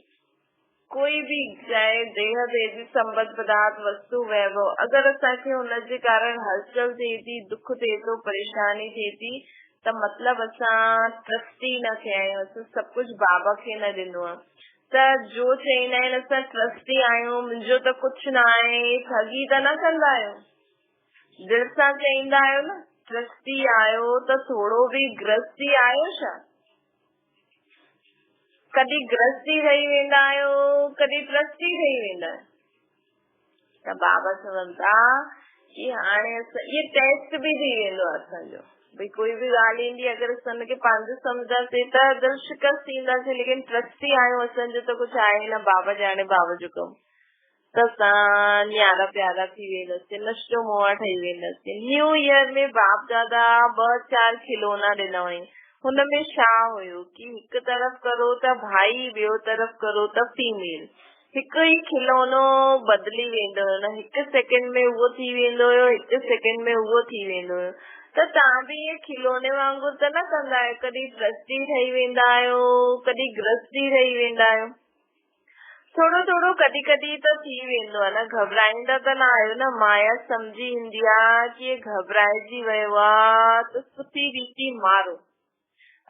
कोई बि चाहे देह ते जी संबंध पदार्थ वस्तु वैभव, अगरि असांखे हुनजे कारण हलचल थिए थी, दुख थिए थो, परेशानी थिए थी, त मतिलबु असां ट्रस्टी न थिया आहियूं, असां सभु कुझु बाबा खे न ॾिनो आहे। त जो चवंदा आहिनि असां ट्रस्टी आहियूं, मुंहिंजो त कुझु न आहे, ठगी त न कंदा आहियो, दिलि सां चवंदा आहियो न ट्रस्टी आहियो त थोरो बि ग्रस्ती आहियो छा? कॾहिं ग्रस्ती ठही वेंदा आहियो, कॾहिं ट्रस्टी ठही वेंदा आहियो। त बाबा चवनि था की हाणे इहो टेस्ट बि थी वेंदो आहे असांजो, भई कोई बि ॻाल्हि ईंदी, अगरि असां हुनखे पंहिंजो सम्झंदासीं त दिलि शिकस्त थींदासीं, लेकिन ट्रस्टी आहियूं, असांजो त कुझु आहे न, बाबा ॼाणे बाबा जो कमु, त असां न्यारा प्यारा थी वेंदासीं, नशो मोह ठही वेंदासीं। न्यू ईयर में बाप दादा ॿ चारि खिलौना ॾिना हुअई, हुन में छा हुयो की हिकु तरफ़ करो त भाई, ॿियो तरफ़ करो त फीमेल, हिकु ई खिलौनो बदिली वेंदो हुयो न, हिकु सेकंड में उहो थी वेंदो हुयो, हिकु सेकंड में उहो थी वेंदो हुयो। त तव्हां बि ईअं खिलौने वांगुरु त न कंदा आहियो, कॾहिं ट्रस्टी ठही वेंदा आहियो, कॾहिं ग्रस्ती ठही वेंदा आहियो, थोरो थोरो कॾहिं कॾहिं त थी वेंदो आहे न, घबराईंदा त न आहियो न। माया सम्झी ईंदी आहे की घबराइजी वियो आहे त सुठी रीति मारो।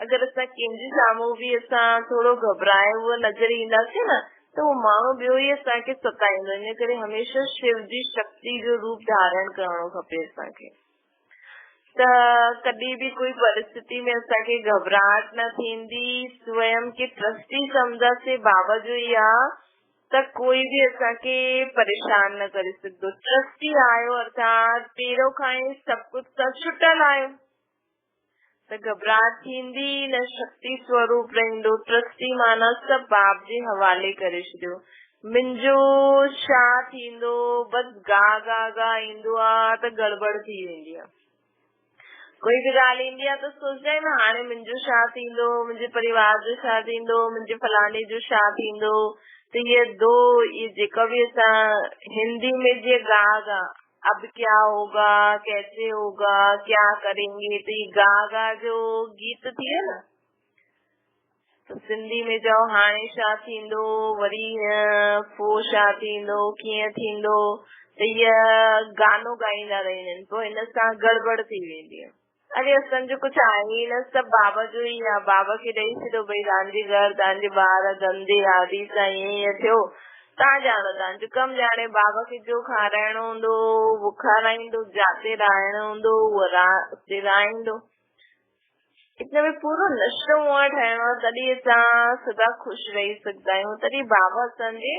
अगरि असां कंहिंजे साम्हूं बि असां थोरो घबराए उहो नज़र ईंदासीं न, त उहो माण्हू ॿियो ई असांखे सताईंदो। इन करे हमेशह शिव जी शक्ति जो रूप धारण करणो खपे असांखे। त कॾहिं बि कोई परिस्थिति में असांखे घबराहट न थींदी। स्वयं खे ट्रस्टी सम्झंदासीं बाबा जो ई आहे त कोई बि असांखे परेशान न करे सघंदो। ट्रस्टी आहियो अर्थात पहिरियों खां ई सभु कुझु सां छुटल आहियो त घबराहट थींदी न, शक्ति स्वरूप रहंदो। ट्रस्टी माना सभु बाप जे हवाले करे छॾियो। मुंहिंजो छा थींदो, बसि गा गा गा ईंदो आहे त गड़बड़ थी वेंदी आहे। कोई बि ॻाल्हि ईंदी आहे त सोचंदा आहियूं न हाणे मुंहिंजो छा थींदो, मुंहिंजे परिवार जो छा थींदो, मुंहिंजे फलाणे जो छा थींदो। त इहे दो इहे जेका बि असां हिंदी में जीअं गा गा अब क्या होगा, कैसे होगा, क्या करेंगे, त इहे गा गा जो गीत थी वियो न, त सिंधी में चओ हाणे छा थींदो, वरी पोइ छा थींदो, कीअं थींदो, त इहा गानो ॻाईंदा रहंदा आहिनि, पोइ हिन सां गड़बड़ थी वेंदी आहे। अरे असांजो कुझु आहे ई न, सभु बाबा जो ई आहे, बाबा खे ॾेई छॾियो, भई तव्हांजे घर, तव्हांजे ॿार धंधे आदि सां ईअं ईअं थियो, तव्हां ॼाणो, तव्हांजो कमु ॼाणे। बाबा खे जो खाराइणो हूंदो उहो खाराईंदो, जाते रहाइणो हूंदो उहो उते रहाईंदो। इतने में पूरो नशो मोह ठाहिणो आहे, तॾहिं असां सदा ख़ुशि रही सघंदा आहियूं। तॾहिं बाबा असांजे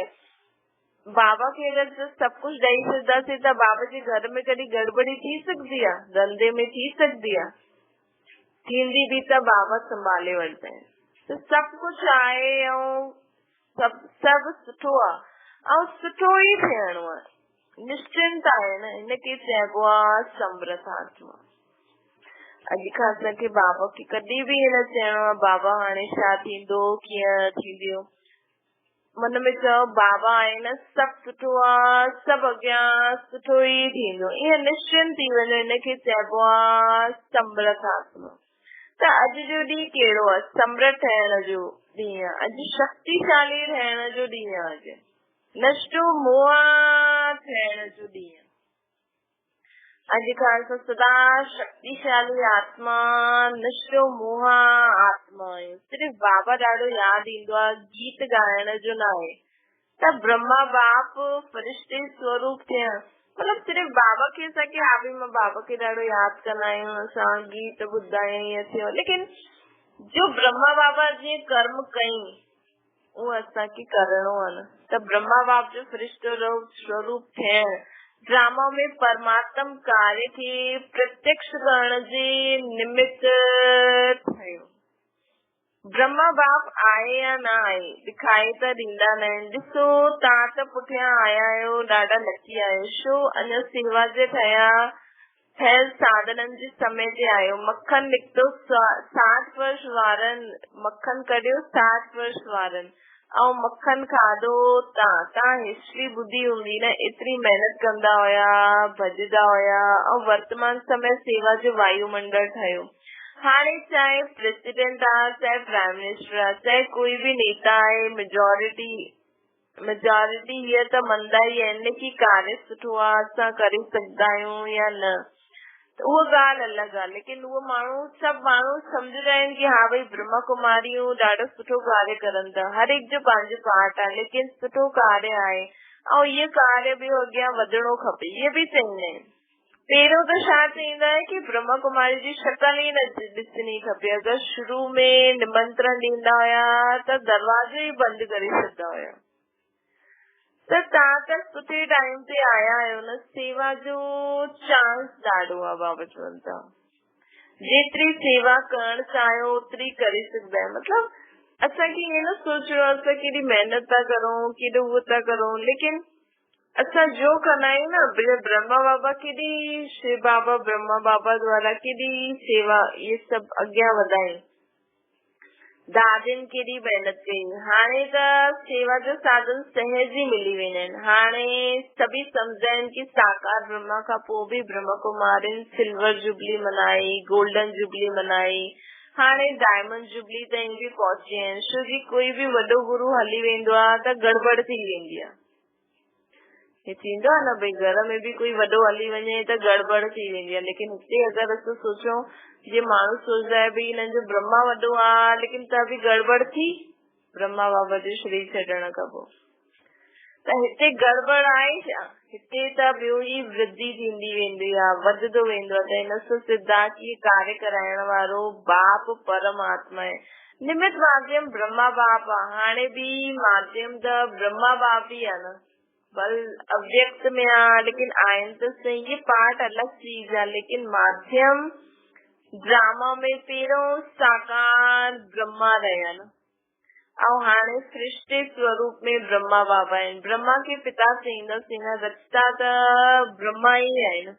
बाबा खे अगरि सभु कुझु ॾेई छॾींदासीं त बाबा जे घर में कॾहिं गड़बड़ी थी सघंदी आहे, धंधे में थी सघंदी आहे, थींदी बि त बाबा संभाले वठंदा आहिनि। त सभु कुझु आहे ऐं सभु सुठो आहे ऐं सुठो ई थियणो आहे, निश्चिंत आहे न, हिनखे चइबो आहे समर्थ आत्मा। अॼु खां असांखे बाबा खे कॾहिं बि ईअं न चइणो आहे बाबा हाणे छा थींदो, कीअं थींदो। मन में चओ बाबा आहे न, सभु सुठो आहे, सभु अॻियां सुठो ई थींदो, ईअं निश्चिंत थी वञो, हिनखे चइबो आहे समर्थ आत्मा। त अॼु जो ॾींहुं कहिड़ो आहे? समर्थ ठहिण जो ॾींहुं आहे, अॼु शक्तिशाली ठहिण जो ॾींहुं आहे, अॼु नष्टो मोह ठहिण जो ॾींहुं आहे। अॼु खां असां सदा शक्तिशाली आत्मा, नष्टो मोह आत्मा आहियूं। सिर्फ़ बाबा ॾाढो यादि ईंदो आहे, गीत ॻाइण जो न आहे। त ब्रह्मा बाप फरिश्ते स्वरूप थियण, मतिलबु सिर्फ़ बाबा खे असांखे हा भई मां बाबा खे ॾाढो यादि कंदा आहियूं, असां गीत ॿुधंदा आहियूं, ईअं थियो, लेकिन जो ब्रह्मा बाबा जीअं कर्म कई उहो असांखे करिणो आहे न। त ब्रह्मा बाप जो फरिश्तो स्वरूप थियण, ड्रामा में परमात्म कार्य खे प्रत्यक्ष करण जे निमित ठहियो। ब्रह्मा बाप आहे या न आहे ॾेखारे त ॾींदा न आहिनि। ॾिसो तव्हां त पुठियां आया आहियो, ॾाढा लकी आहियो, छो अञा सेवा जे ठहियल साधननि जे समय ते आयो। मखन निकितो 60 वर्ष वारनि, मखन कढियो 60 वर्ष वारनि ऐं मखन खाधो। तव्हां हिस्ट्री ॿुधी हूंदी न, एतिरी महिनत कंदा हुया, भॼंदा हुया ऐं वर्तमान समय सेवा जो वायुमंडल ठहियो। हाणे चाहे प्रेसिडेंट आहे, चाहे प्राइम मिनिस्टर आहे, चाहे कोई बि नेता आहे, मेजॉरिटी हीअ त मंदा ई आहिनि की कार्य सुठो आहे, असां करे सघंदा आहियूं या न, त उहा ॻाल्हि अलॻि आहे। लेकिन उहो माण्हू, सभु माण्हू सम्झंदा आहिनि की हा भई ब्रह्मा कुमारियूं ॾाढो सुठो कार्य करनि था, हर हिकु जो पंहिंजो पार्ट आहे, लेकिन सुठो कार्य आहे ऐं इहो कार्य ॿियो अॻियां वधणो खपे, इहे बि चवंदा आहिनि। पहिरियों त छा चवंदा आहिनि की ब्रह्मा कुमारी जी शक्ल ई न ॾिसणी खपे। अगरि शुरू में निमंत्रण ॾींदा हुया त दरवाज़ो ई बंदि करे छॾींदा हुया। त तव्हां त सुठे टाइम ते आया आहियो न, सेवा जो चांस ॾाढो आहे। बाबा चवनि था जेतिरी सेवा करणु चाहियो ओतिरी करे सघंदा आहियो। मतिलबु असांखे ईअं न सोचणो आहे असां केॾी महिनत था करूं, केॾो उहो था करूं, लेकिन असां जो कंदा आहियूं न, ब्रह्मा बाबा केॾी, शिव बाबा ब्रह्मा बाबा द्वारा केॾी सेवा इहे सभु अॻियां वधाई, दादियुनि केॾी महिनत कई। हाणे त सेवा जो साधन सहज ई मिली वेंदा आहिनि। हाणे सभई सम्झंदा आहिनि की साकार ब्रह्मा खां पोइ बि ब्रह्मा कुमारियुनि सिल्वर जुबली मनाई, गोल्डन जुबली मनाई, हाणे डायमंड जुबली ताईं बि पहुची आहिनि। छो जी कोई बि वॾो गुरू हली वेंदो आहे त गड़बड़ थी वेंदी आहे। हे थींदो आहे न भई घर में बि कोई वॾो हली वञे त गड़बड़ थी वेंदी आहे। लेकिन हिते अगरि असां सोचूं, जीअं माण्हू सोचंदा आहे भई हिननि जो ब्रह्मा वॾो आहे, लेकिन त बि गड़बड़ थी ब्रह्मा बाबा जो शरीर छॾण खां पोइ। त हिते गड़बड़ आहे छा? हिते त ॿियो ई वृद्धि थींदी वेंदी आहे, वधंदो वेंदो आहे। त हिन सां सिद्ध आहे की कार्य कराइण वारो बाप परमात्मा आहे। निमित माध्यम ब्रह्मा बाप आहे। हाणे बि माध्यम त ब्रह्मा बाप ई आहे न, भल अव्यक्त में आहे, लेकिन आहिनि त सही। ये पार्ट अलॻि चीज़ आहे, लेकिन माध्यम ड्रामा में पहिरियों साकार ब्रह्मा रहिया न, ऐं हाणे सृष्टि स्वरूप में ब्रह्मा बाबा आहिनि। ब्रह्मा खे पिता चईंदासीं न, रचता त ब्रह्मा ई आहिनि।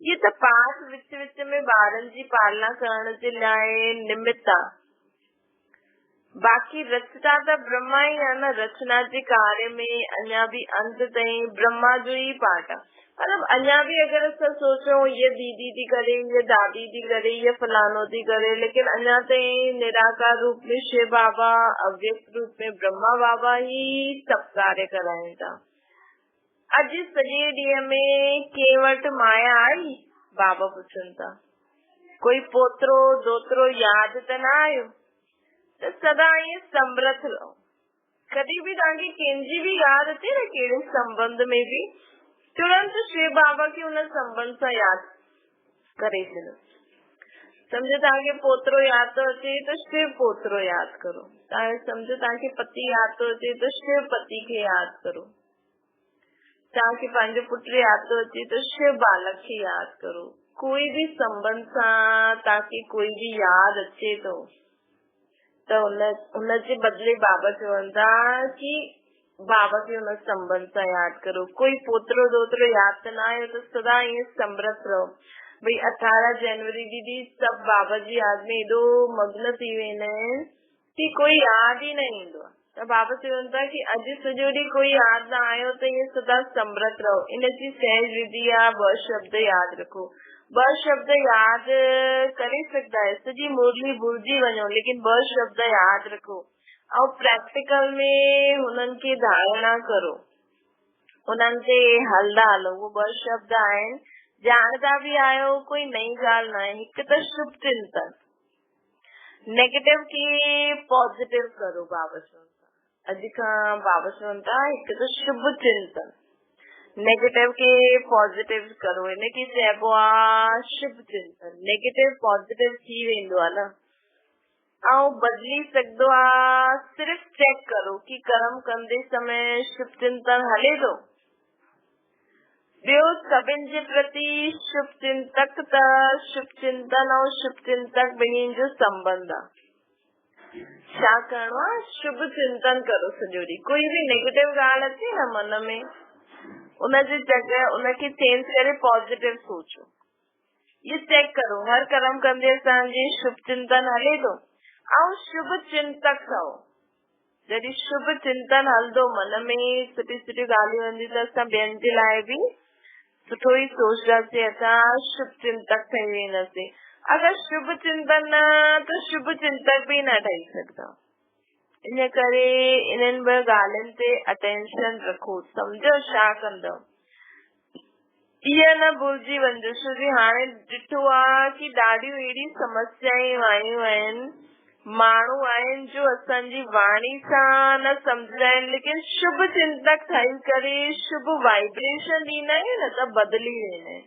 इहे त पाठ विच विच में ॿारनि जी पालना करण जे लाइ निमित आहे, बाक़ी रचता त ब्रह्मा ई आहे न। रचना जे कार्य में अञा बि अंत ताईं ब्रह्मा जो ई पाठ आहे। मतिलबु अञा बि अगरि असां सोचूं इहा दीदी थी करे, इहा दादी थी करे, इहा फलानो थी करे, लेकिन अञा ताईं निराकार रूप में शिव बाबा, अव्यक्त रूप में ब्रह्मा बाबा ई सभु कार्य कराइनि था। अॼु सॼे ॾींहं में कंहिं वटि माया आई? बाबा पुछनि था, कोई पोतिरो दोतिरो यादि त न आयो? त सदा ईअं समरथ रहो। कॾहिं बि तव्हांखे कंहिंजी बि यादि अचे न, कहिड़े संबंध में बि, तुरंत शिव बाबा खे उन संबंध सां यादि करे छॾियो। सम्झो तव्हांखे पोतिरो यादि थो अचे त शिव पोतिरो यादि करो। तव्हां सम्झो तव्हांखे पति यादि थो अचे त शिव पति खे यादि करो। तव्हांखे पंहिंजो पुटु यादि थो अचे त शिव बालक खे यादि करो। कोई बि संबंध सां तव्हांखे कोई बि यादि अचे थो त उन जे बदिले बाबा चवनि था की बाबा खे उन संबंध सां यादि करो। कोई पोतिरो दोतिरो यादि त न आयो त सदा ईअं समरथ रहो। भई 18 जनवरी दीदी सभु बाबा जी यादि में एॾो मग्न थी वेंदा आहिनि की कोई यादि ई न ईंदो आहे। त बाबा चवनि था की अॼु सॼो ॾींहुं कोई यादि न आयो त ईअं सदा समरथ रहो। इन जी सहज विधि आहे, ॿ शब्द यादि रखो। ॿ शब्द यादि करे सघंदा आहियो, सॼी मुरली भुलिजी वञो, लेकिन ॿ शब्द यादि रखो ऐं प्रैक्टिकल में हुननि खे धारणा करो, उन्हनि ते हलंदा हलो। उहे ॿ शब्द आहिनि, ॼाणंदा बि आहियो, कोई नई ॻाल्हि न आहे। हिकु त शुभ चिंतन, नेगेटिव खे पॉज़िटिव करो। बाबा चवनि था, अॼु खां बाबा चवनि था, हिकु त शुभ चिंतन, नेगेटिव खे पॉज़िटिव करो। हिनखे चइबो आहे शुभ चिंतन। नेगेटिव पॉज़िटिव थी वेंदो आहे न, ऐं बदिली सघंदो आहे। सिर्फ़ चेक करो की कर्म कंदे समय शुभ चिंतन हले थो। ॿियो सभिनि जे प्रति शुभ चिंतक, त शुभ चिंतन ऐं शुभ चिंतक ॿिन्हिनि जो संबंध आहे। छा करिणो आहे? शुभ चिंतन करो सॼो ॾींहुं। कोई बि नेगेटिव ॻाल्हि अचे न मन में, उनजी जॻह उनखे चेंज करे पॉज़िटिव सोचो। इहो चेक करो, हर कर्म कंदे असांजे शुभ चिंतन हले थो ऐं शुभ चिंतक ठहो। जॾहिं शुभ चिंतन हलंदो मन में, सुठी सुठी ॻाल्हियूं हलंदियूं, त असां ॿियनि जे लाइ बि सुठो ई सोचंदासीं, असां शुभ चिंतक ठही वेंदासीं। अगरि शुभ चिंतन न त शुभ चिंतक बि न ठही सघंदा। इन करे इन्हनि ॿ ॻाल्हियुनि ते अटेंशन रखो। सम्झो छा कंदव, इहा न भुलिजी वञिजो। छो जी हाणे ॾिठो आहे की ॾाढियूं अहिड़ियूं समस्याऊं आयूं आहिनि, माण्हू आहिनि जो असांजी वाणी सां न सम्झंदा आहिनि, लेकिन शुभ चिंतक ठही करे शुभ वाइब्रेशन ॾींदा आहियूं न, त बदिली वेंदा आहिनि।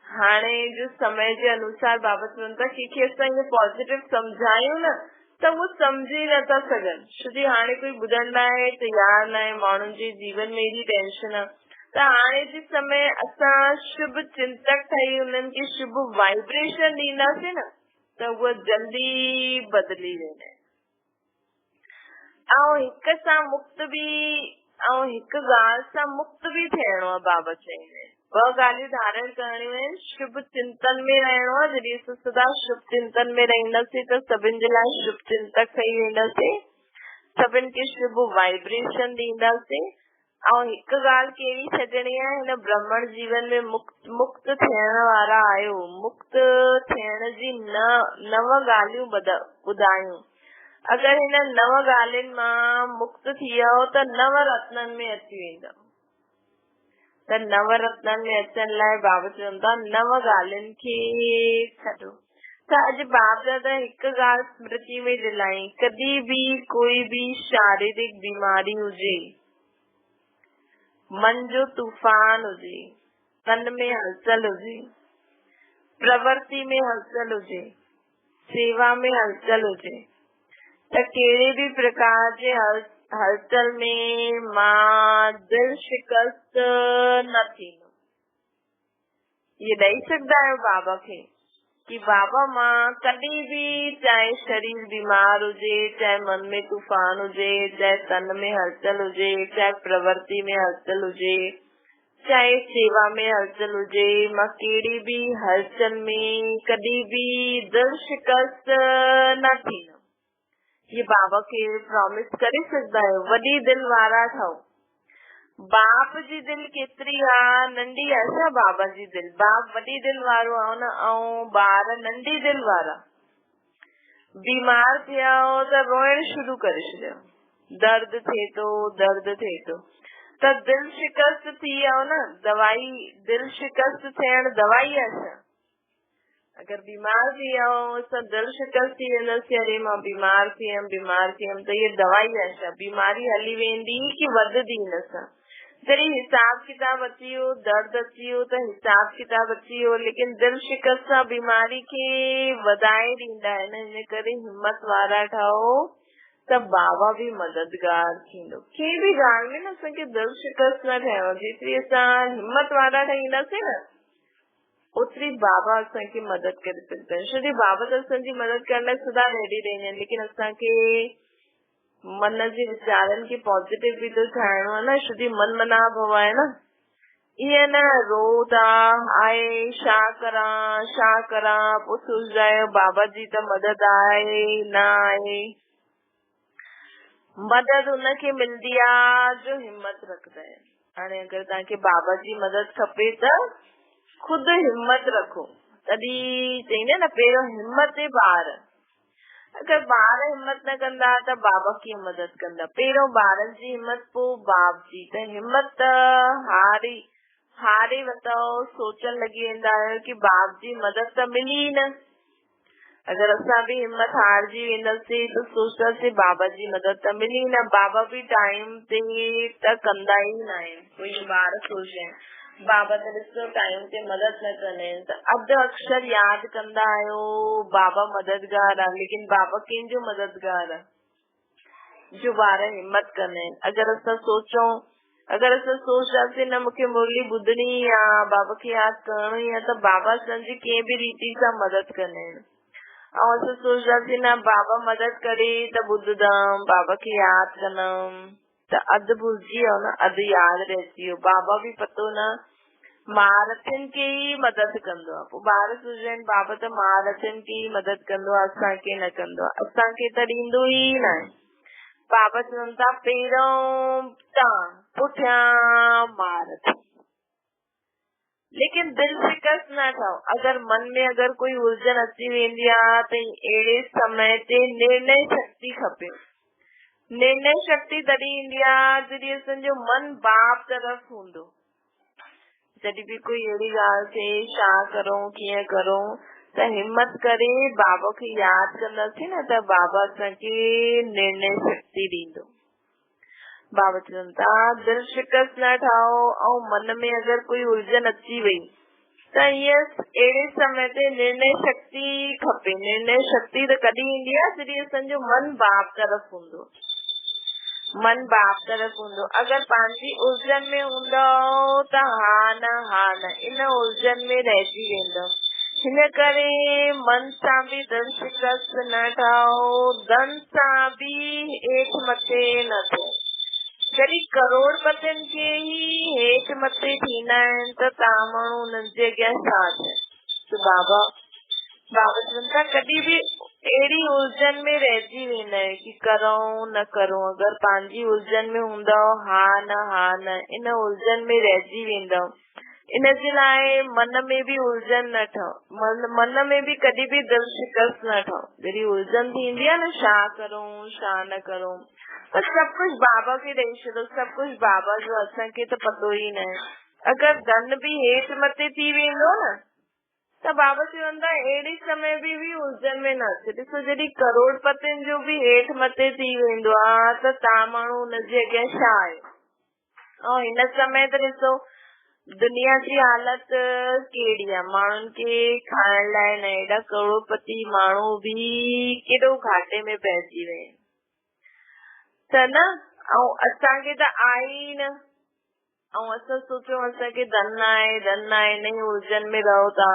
हाणे जो समय जे अनुसार बाबा चवनि था कंहिंखे असां इहो पॉज़िटिव सम्झायूं न त उहो सम्झी नथा सघनि। छो जी हाणे कोई ॿुधण लाइ तयारु न आहे, माण्हुनि जे जीवन में एॾी टेंशन आहे। त हाणे जे समय असां शुभ चिंतक ठही उन्हनि खे शुभ वाइब्रेशन ॾींदासीं न, त उहे जल्दी बदिली वेंदा आहिनि। ऐं हिक सां मुक्त बि, ऐं हिकु ॻाल्हि सां मुक्त बि थियणो आहे। बाबा चईंदा आहिनि, ॿ ॻाल्हियूं धारण करणियूं आहिनि। शुभ चिंतन में रहणो आहे। जॾहिं असां सदा शुभ चिंतन में रहंदासीं त सभिनि जे लाइ शुभ चिंतक ठही वेंदासीं, सभिनि खे शुभ वाइब्रेशन ॾींदासीं। ऐं हिकु ॻाल्हि कहिड़ी छॾिणी आहे, हिन ब्रह्मण जीवन में मुक्त थियण वारा आहियो। मुक्त थियण जी नव ॻाल्हियूं ॿुधायूं। अगरि हिन नव ॻाल्हियुनि मां मुक्त थी वियो त नव रत्ननि में अची वेंदव। त नव रत्ननि में अचण लाइ बाबा चवनि था नव ॻाल्हियुनि खे छॾो। त अॼु बाप दादा हिकु ॻाल्हि स्मृति में दिलाई, कॾहिं बि कोई बि शारीरिक बीमारी हुजे, من جو طوفان هجي، تن ۾ هلچل هجي، پرورتي ۾ هلچل هجي، سيوا ۾ هلچل هجي ته ڪهڙي به پرڪار جي هلچل ۾ مان دل شڪست نه ٿيندم. اهي ڏئي سگهندا آهيو بابا کي ڪي بابا مان ڪڏهن به چاهي شرير بيمار هجي، چاهي من ۾ طوفان هجي، چاهي تن ۾ هلچل هجي، چاهي پرورتي ۾ هلچل هجي، چاهي سيوا ۾ هلچل هجي، مان ڪهڙي به هلچل ۾ ڪڏهن به دل شڪست نه ٿيندم. اهي بابا کي پرامس ڪري سگهندا آهيو. وڏي دل وارا ٺهو. باپ جي دل ڪيتري آ ننڍي آ ڇا بابا جي دل؟ باپ وڏي دل وارو آ نه ۽ ٻار ننڍي دل وارا. بيمار ٿيا ته روئڻ شروع ڪري ڇڏيو. درد ٿئي ٿو درد ٿئي ٿو ته دل شڪست ٿي آ نه دوائي دل شڪست ٿيڻ دوائي آ ڇا؟ اگر بيمار ٿي ويا اسان دل شڪست ٿي وينداسين اري مان بيمار ٿي ويم بيمار ٿي ويم ته هيء دوائي آهي ڇا بيماري هلي ويندي ڪي وڌندي هن سان جڏهن حساب ڪتاب اچي ويو درد اچي ويو ته حساب ڪتاب اچي ويو ليڪن دل شڪست سان بيماري کي وڌائي ڏيندا آهن ان ڪري همت وارا ٺهو ته بابا به مددگار ٿيندو ڪنهن به ڳالهه ۾ نه اسان کي دل شڪست نه ٺهڻو جيتري اسان همت وارا ٺهينداسين نه اوتري بابا اسان کي مدد ڪري سگهندا آهن ڇو جو بابا ته اسان جي مدد ڪرڻ لاء سدا ريڊي رهندا آهن ليڪن اسان کي من جي ويچارن کي پازيٽو به ته ٺاهڻو آهي نه ڇو جو من منا ڀو آهي نه ائين نه رو ٿا آء ڇا ڪران ڇا ڪران پوء سوچدا آهيو بابا جي ته مدد آهي نه آهي مدد ان کي ملندي آ جو همت رکندا آهن. هاڻي اگر توهان کي بابا جي مدد کپي ته خود همت رکو. تڏهن چئيندا نه پهريون همت ٻار. اگر ٻار همت نه ڪندا ته بابا ڪيئن مدد ڪندا. پهريون ٻارن جي همت پوء باپ جي. ته همت ته هاري هاري وتو سوچڻ لڳي ويندا آهيو ڪي باپ جي مدد ته ملي ئي نه. اگر اسان به همت هارجي وينداسين ته سوچنداسين بابا جي مدد ته ملي نه، بابا به ٽائيم تي ته ڪندا ئي ناهن. پوء اهي ٻار سوچين بابا ته ڏسو ٽائيم تي مدد نه ڪندا آهن ته اڌ اڪشر ياد ڪندا آهيو بابا مددگار آهي ليڪن بابا ڪنهن جو مددگار آهي؟ جو ٻار همت ڪندا آهن اگر اسان سوچون اگر اسان سوچنداسين نه مونکي مرلي ٻڌڻي ئي آ بابا کي ياد ڪرڻو ئي آ ته بابا اسان جي ڪنهن به ريتي سان مدد ڪندا آهن ۽ اسان سوچنداسين نه بابا مدد ڪري ته ٻڌندم بابا کي ياد ڪندم ته اڌ ڀلجي ويو نه اڌ ياد رهجي ويو بابا به پتو نه مهارٿين کي ئي مدد ڪندو آهي پوء ٻار سوچيندا آهن بابا ته مهارٿين کي ئي مدد ڪندو آهي اسان کي نه ڪندو آهي اسان کي ته ڏيندو ئي نه آهي بابا چون ٿا پهريون تان پٺيان مهارٿي ليڪن دل شڪست نه ٺاهو اگر من ۾ اگر ڪوئي الجهن اچي ويندي آهي ته اهڙي سمي تي نرڻي شڪتي کپي نرڻي شڪتي تڏهن ايندي آهي جڏهن اسان جو من باپ طرف هوندو جڏهن به ڪوئي اهڙي ڳالهه ٿئي، ڇا ڪرون، ڪيئن ڪرون، ته همت ڪري بابا کي ياد ڪنداسين نه ته بابا اسان کي نرڻي شڪتي ڏيندو. بابا چون ٿا، دل شڪست نه ٺاهو ۽ من ۾ اگر ڪوئي الجهن اچي وئي ته ائين اهڙي سمي تي نرڻي شڪتي کپي. نرڻي شڪتي ته ڪڏهن ايندي آهي جڏهن اسان جو من باپ طرف هوندو. من باپ طرف هوندو. اگر پنهنجي الجهن ۾ هوندؤ ته ها نه ها نه ان الجهن ۾ رهجي ويندؤ. هن ڪري من سان به دل شڪست نه ٺاهو، ڌن سان به هيٺ مٿي نه ٿيو. جڏهن ڪروڙ پتين کي ئي هيٺ مٿي ٿيندا آهن ته توهان ماڻهو انهن جي اڳيان ڇا ٿيا؟ ته بابا بابا چون ٿا ڪڏهن به اهڙي الجهن ۾ رهجي ويندا آهيو ڪي ڪرون نه ڪرون اگر پنهنجي الجهن ۾ هوندؤ ها نه ها نه ان الجهن ۾ رهجي ويندؤ ان جي لاء من ۾ به الجهن نه ٺهو من ۾ به ڪڏهن به دل شڪست نه ٺهو جڏهن الجهن ٿيندي آهي نه ڇا ڪرون ڇا نه ڪرون بس سڀ ڪجهه بابا کي ڏئي ڇڏو سڀ ڪجهه بابا جو اسان کي ته پتو ئي نه آهي اگر ڌن به هيٺ مٿي ٿي ويندو نه ته بابا چون ٿا اهڙي سمي به به الجهن ۾ نه اچ. ڏسو جڏهن ڪروڙ پتين جو به هيٺ مٿي ٿي ويندو آ ته توهان ماڻهو ان جي اڳيان ڇا آهيو؟ ऐं हिन समय त ॾिसो दुनिया जी हालत कहिड़ी आहे, माण्हुनि खे खाइण लाइ न, एॾा करोड़पति माण्हू बि केॾो घाटे में पइजी विया आहिनि त न। ऐं असांखे त आहे ई न, ऐं असां सोचूं असांखे धन आहे, धन आहे, हिन ई उलझन में रहो था।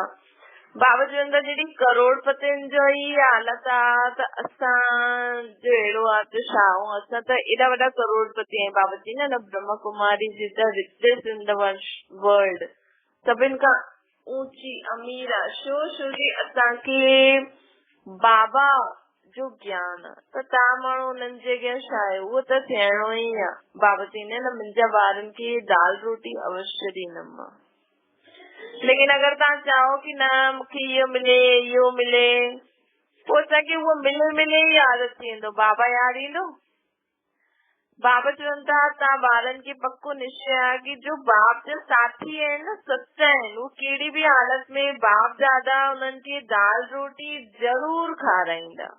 बाबा चवनि था जॾहिं करोड़पतियुनि जो ई हालत आहे त असांजो अहिड़ो आहे त छा? ऐं असां त एॾा वॾा करोड़पति आहियूं। बाबा चई न, ब्रह्म कुमारी जी त रिचेस्ट इन the world, सभिनि खां ऊंची अमीर आहे। छो? छो जी असांखे बाबा जो ज्ञान आहे त तव्हां माण्हू उन्हनि जे अॻियां छा आहियो? उहो त थियणो ई आहे। बाबा चईंदा आहिनि न, मुंहिंजा ॿारनि खे दाल रोटी अवश्य ॾींदमि मां। लेकिन अगरि तव्हां चाहो की न मूंखे इहो मिले इहो मिले, पोइ असांखे उहो मिले मिले ई आदत थी वेंदो। बाबा यादि ईंदो? बाबा चवनि था तव्हां ॿारनि खे पको निश्चय आहे की जो बाप जा साथी आहिनि न, सच्चा आहिनि, उहे कहिड़ी बि हालत में बाप दादा उन्हनि खे दाल रोटी ज़रूरु खाराईंदा।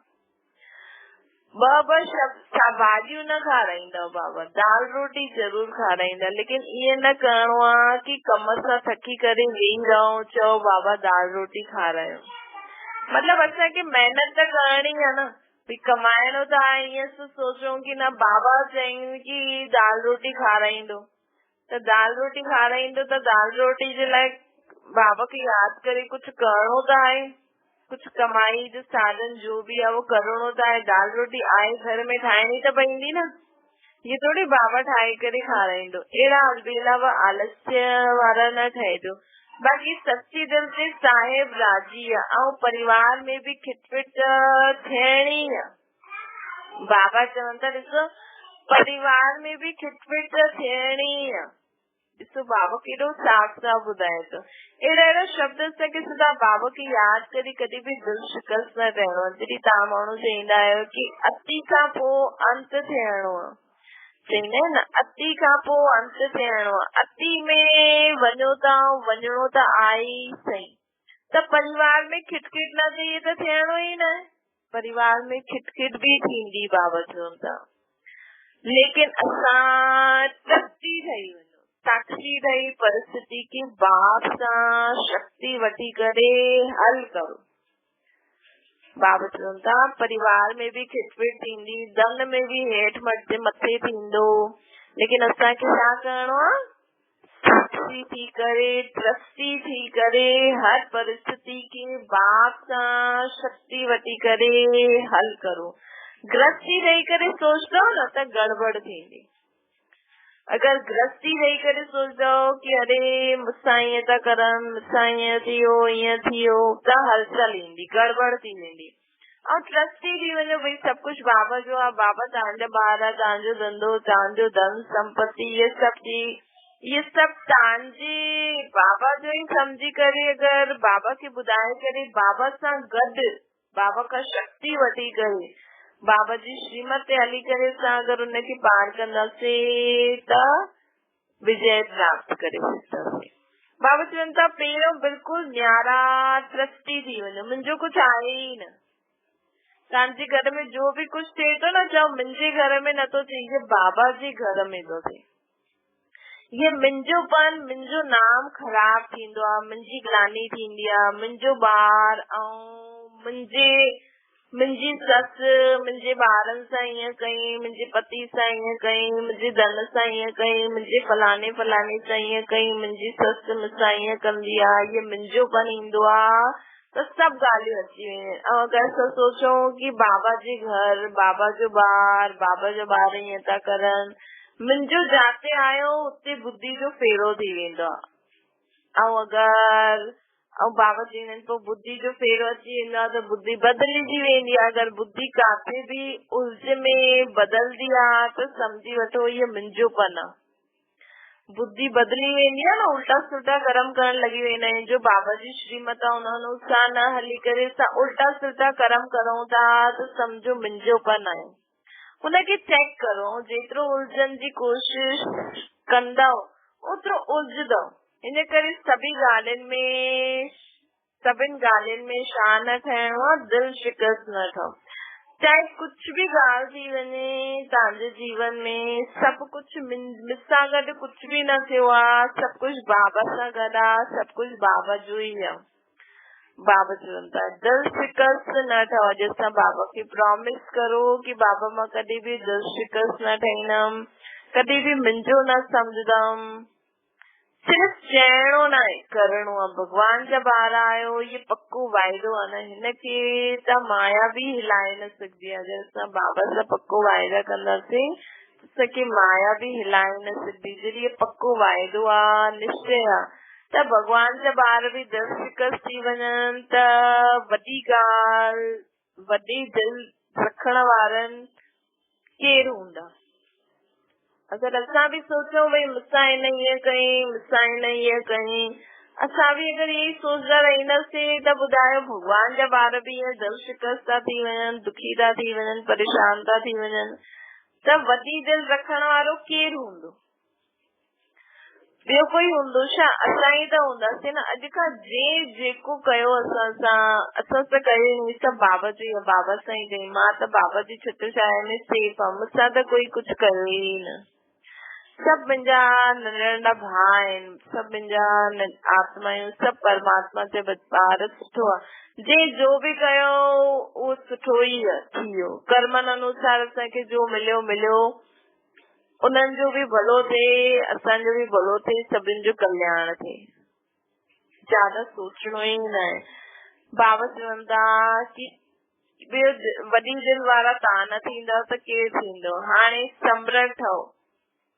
ॿ ॿ शब्द भाॼियूं न खाराईंदव बाबा, दाल रोटी ज़रूरु खाराईंदा। लेकिन ईअं न करिणो आहे की कम सां थकी करे वेही रहो, चओ बाबा दाल रोटी खारायो। मतिलबु असांखे महिनत त करणी आहे न, भई कमाइणो त आहे। ईअं सोचूं की न बाबा चयईं की दाल रोटी खाराईंदो त दाल रोटी खाराईंदो, त दाल रोटी जे लाइ बाबा खे यादि करे कुझु करिणो त आहे, कुझु कमाई जो साधन जो बि आहे उहो करिणो त आहे। दाल रोटी आहे घर में ठाहिणी त पवंदी न, इहो थोरी बाबा ठाहे करे खाराईंदो। अहिड़ा अलबेला व आलस्य वारा न ठहिजो। बाक़ी सच्ची दिलि ते साहिब राज़ी आहे ऐं परिवार में बि खिटपिट थियणी आहे। बाबा चवनि था ॾिसो परिवार में बि खिटपिट थियणी आहे। ॾिसो बाबा केॾो साफ़ साफ़ ॿुधाए थो। अहिड़ा अहिड़ा शब्द असांखे सदा बाबा खे यादि करे कॾहिं बि दिलि शिकस्त न थियणो आहे। जॾहिं तव्हां माण्हू चवंदा आहियो की अति खां पोइ अंत थियणो आहे, चवंदा आहिनि न, अति खां पोइ अंत थियणो आहे। अति में वञो था, वञिणो त आहे ई सही, त परिवार में खिटखिट न थिए त थियणो ई न आहे। परिवार में खिटखिट बि थींदी बाबा चवनि था, लेकिन असां ट्रस्टी ठही वञो, साक्षी ठही परिस्थिति खे बाप सां शक्ति वठी करे हल करो। बाबा चवनि था परिवार में बि खिटपिट थींदी, धन में बि हेठि मथे थींदो, लेकिन असांखे छा करिणो आहे? साक्षी थी करे, ट्रस्टी थी करे हर परिस्थिति खे बाप सां शक्ति वठी करे हल करो। गृहस्थी रही करे सोचंदव न त गड़बड़ थींदी। अगरि गृहस्थी रही करे सोचंदव की अरे मूंसां ईअं था करनि, मूंसां ईअं थी वियो, ईअं थी वियो, त हलचल ईंदी, गड़बड़ थी वेंदी। ऐं ट्रस्टी थी वञो, भई सभु कुझु बाबा जो आहे, बाबा तव्हांजा ॿार, तव्हांजो धंधो, तव्हांजो धन संपत्ति, इहे सभु थी, इहे सभु तव्हांजे बाबा जो ई सम्झी करे अगरि बाबा खे ॿुधाए करे बाबा सां गॾु बाबा खां शक्ति वठी करे बाबा जी श्रीमत ते हली करे असां अगरि उनखे पार कंदासीं त विजय प्राप्त करे सघंदासीं। बाबा चवनि था पहिरियों बिल्कुलु न्यारा ट्रस्टी थी वञो, मुंहिंजो कुझु आहे ई न। तव्हांजे घर में जो बि कुझु थिए थो न, चओ मुंहिंजे घर में नथो थिए, इहे बाबा जे घर में थो थिए। इहे मुंहिंजो पन, मुंहिंजो नाम ख़राबु थींदो आहे, मुंहिंजी ग्लानी थींदी आहे, मुंहिंजो ॿार ऐं मुंहिंजी ससु मुंहिंजे ॿारनि सां ईअं कई, मुंहिंजे पति सां ईअं कई, मुंहिंजे धन सां ईअं कई, मुंहिंजे फलाने फलाने सां ईअं कई, मुंहिंजी ससु मूंसां ईअं कंदी आहे, इहे मुंहिंजो पन ईंदो आहे त सभु ॻाल्हियूं अची वेंदियूं आहिनि। ऐं अगरि असां सोचूं की बाबा जे घर, बाबा जो ॿार, बाबा जो ॿार ईअं था करनि, मुंहिंजो जिते आयो उते बुद्धि जो फेरो थी वेंदो आहे। ऐं अगरि ऐं बाबा चवंदा आहिनि पोइ बुद्धि जो फेरो अची वेंदो आहे त बुद्धि बदिलिजी वेंदी आहे। अगरि बुद्धि किथे बि उलझ में बदिलंदी आहे त सम्झी वठो इहो मुंहिंजो पन आहे। बुद्धि बदिली वेंदी आहे न, उल्टा सुल्टा कर्म करण लॻी वेंदा आहिनि। जो बाबा जी श्रीमत आहे उन अनुसार न हली करे असां उल्टा सुल्टा कर्म करूं था त सम्झो मुंहिंजो पन आहे। हुनखे चेक करो, जेतिरो उलझण जी कोशिशि कंदव ओतिरो उलझंदव। इन करे सभिनी ॻाल्हियुनि में, सभिनी ॻाल्हियुनि में छा न ठहिणो आहे, दिलि शिकस्त न ठहो। चाहे कुझु बि ॻाल्हि थी वञे तव्हांजे जीवन में, सभु कुझु मूंसां गॾु कुझु बि न थियो आहे, सभु कुझु बाबा सां गॾु आहे, सभु कुझु बाबा जो ई आहे। बाबा चवनि था दिलि शिकस्त न ठहो। अॼु असां बाबा खे प्रॉमिस करो की बाबा मां कॾहिं बि दिलि शिकस्त न ठाहींदमि, कॾहिं बि मुंहिंजो न सम्झंदमि। सिर्फ़ चइणो न आहे, करिणो आहे। भॻवान जा ॿार आहियो, इहो पको वाइदो आहे न, हिनखे त माया बि हिलाए न सघंदी आहे। अगरि असां बाबा सां पको वाइदा कंदासीं त असांखे माया बि हिलाए न सघंदी। जॾहिं इहो पको वाइदो आहे, निश्चय आहे, त भॻवान जा ॿार बि दिलि शिकस्त थी वञनि त वॾी ॻाल्हि, वॾी दिलि रखण वारनि केरु हूंदा? अगरि असां बि सोचूं भई मूंसां हिन ईअं कई, मूंसां हिन ईअं कई, असां बि अगरि इहो ई सोचंदा रहींदासीं त ॿुधायो भॻवान जा ॿार बि ईअं दिलि शिकस्त था थी वञनि, दुखी था थी वञनि, परेशान था थी वञनि, त वॾी दिलि रखण वारो केरु हूंदो? ॿियो कोई हूंदो छा? असां ई त हूंदासीं न। अॼु खां जंहिं जेको कयो असां सां, असां सां कयो ई नी, सभु बाबा जो ई आहे, बाबा सां ई कई। मां त बाबा जी छत्र छाया में सेफ़ आहियां, मूंसां त कोई कुझु कयो ई न। सभु मुंहिंजा नंढा नंढा भाउ आहिनि, सभु मुंहिंजा आत्मायूं, सभु परमात्मा जा ॿार। सुठो आहे, जंहिं जो बि कयो उहो सुठो ई थी वियो। कर्मनि अनुसार असांखे जो मिलियो मिलियो, उन्हनि जो बि भलो थिए, असांजो बि भलो थिए, सभिनी जो कल्याण थिए। ज़्यादा सोचणो ई न आहे। बाबा चवनि था की ॿियो वॾी दिलि वारा तव्हां न थींदव त केरु थींदो? हाणे सम्रट ठहो,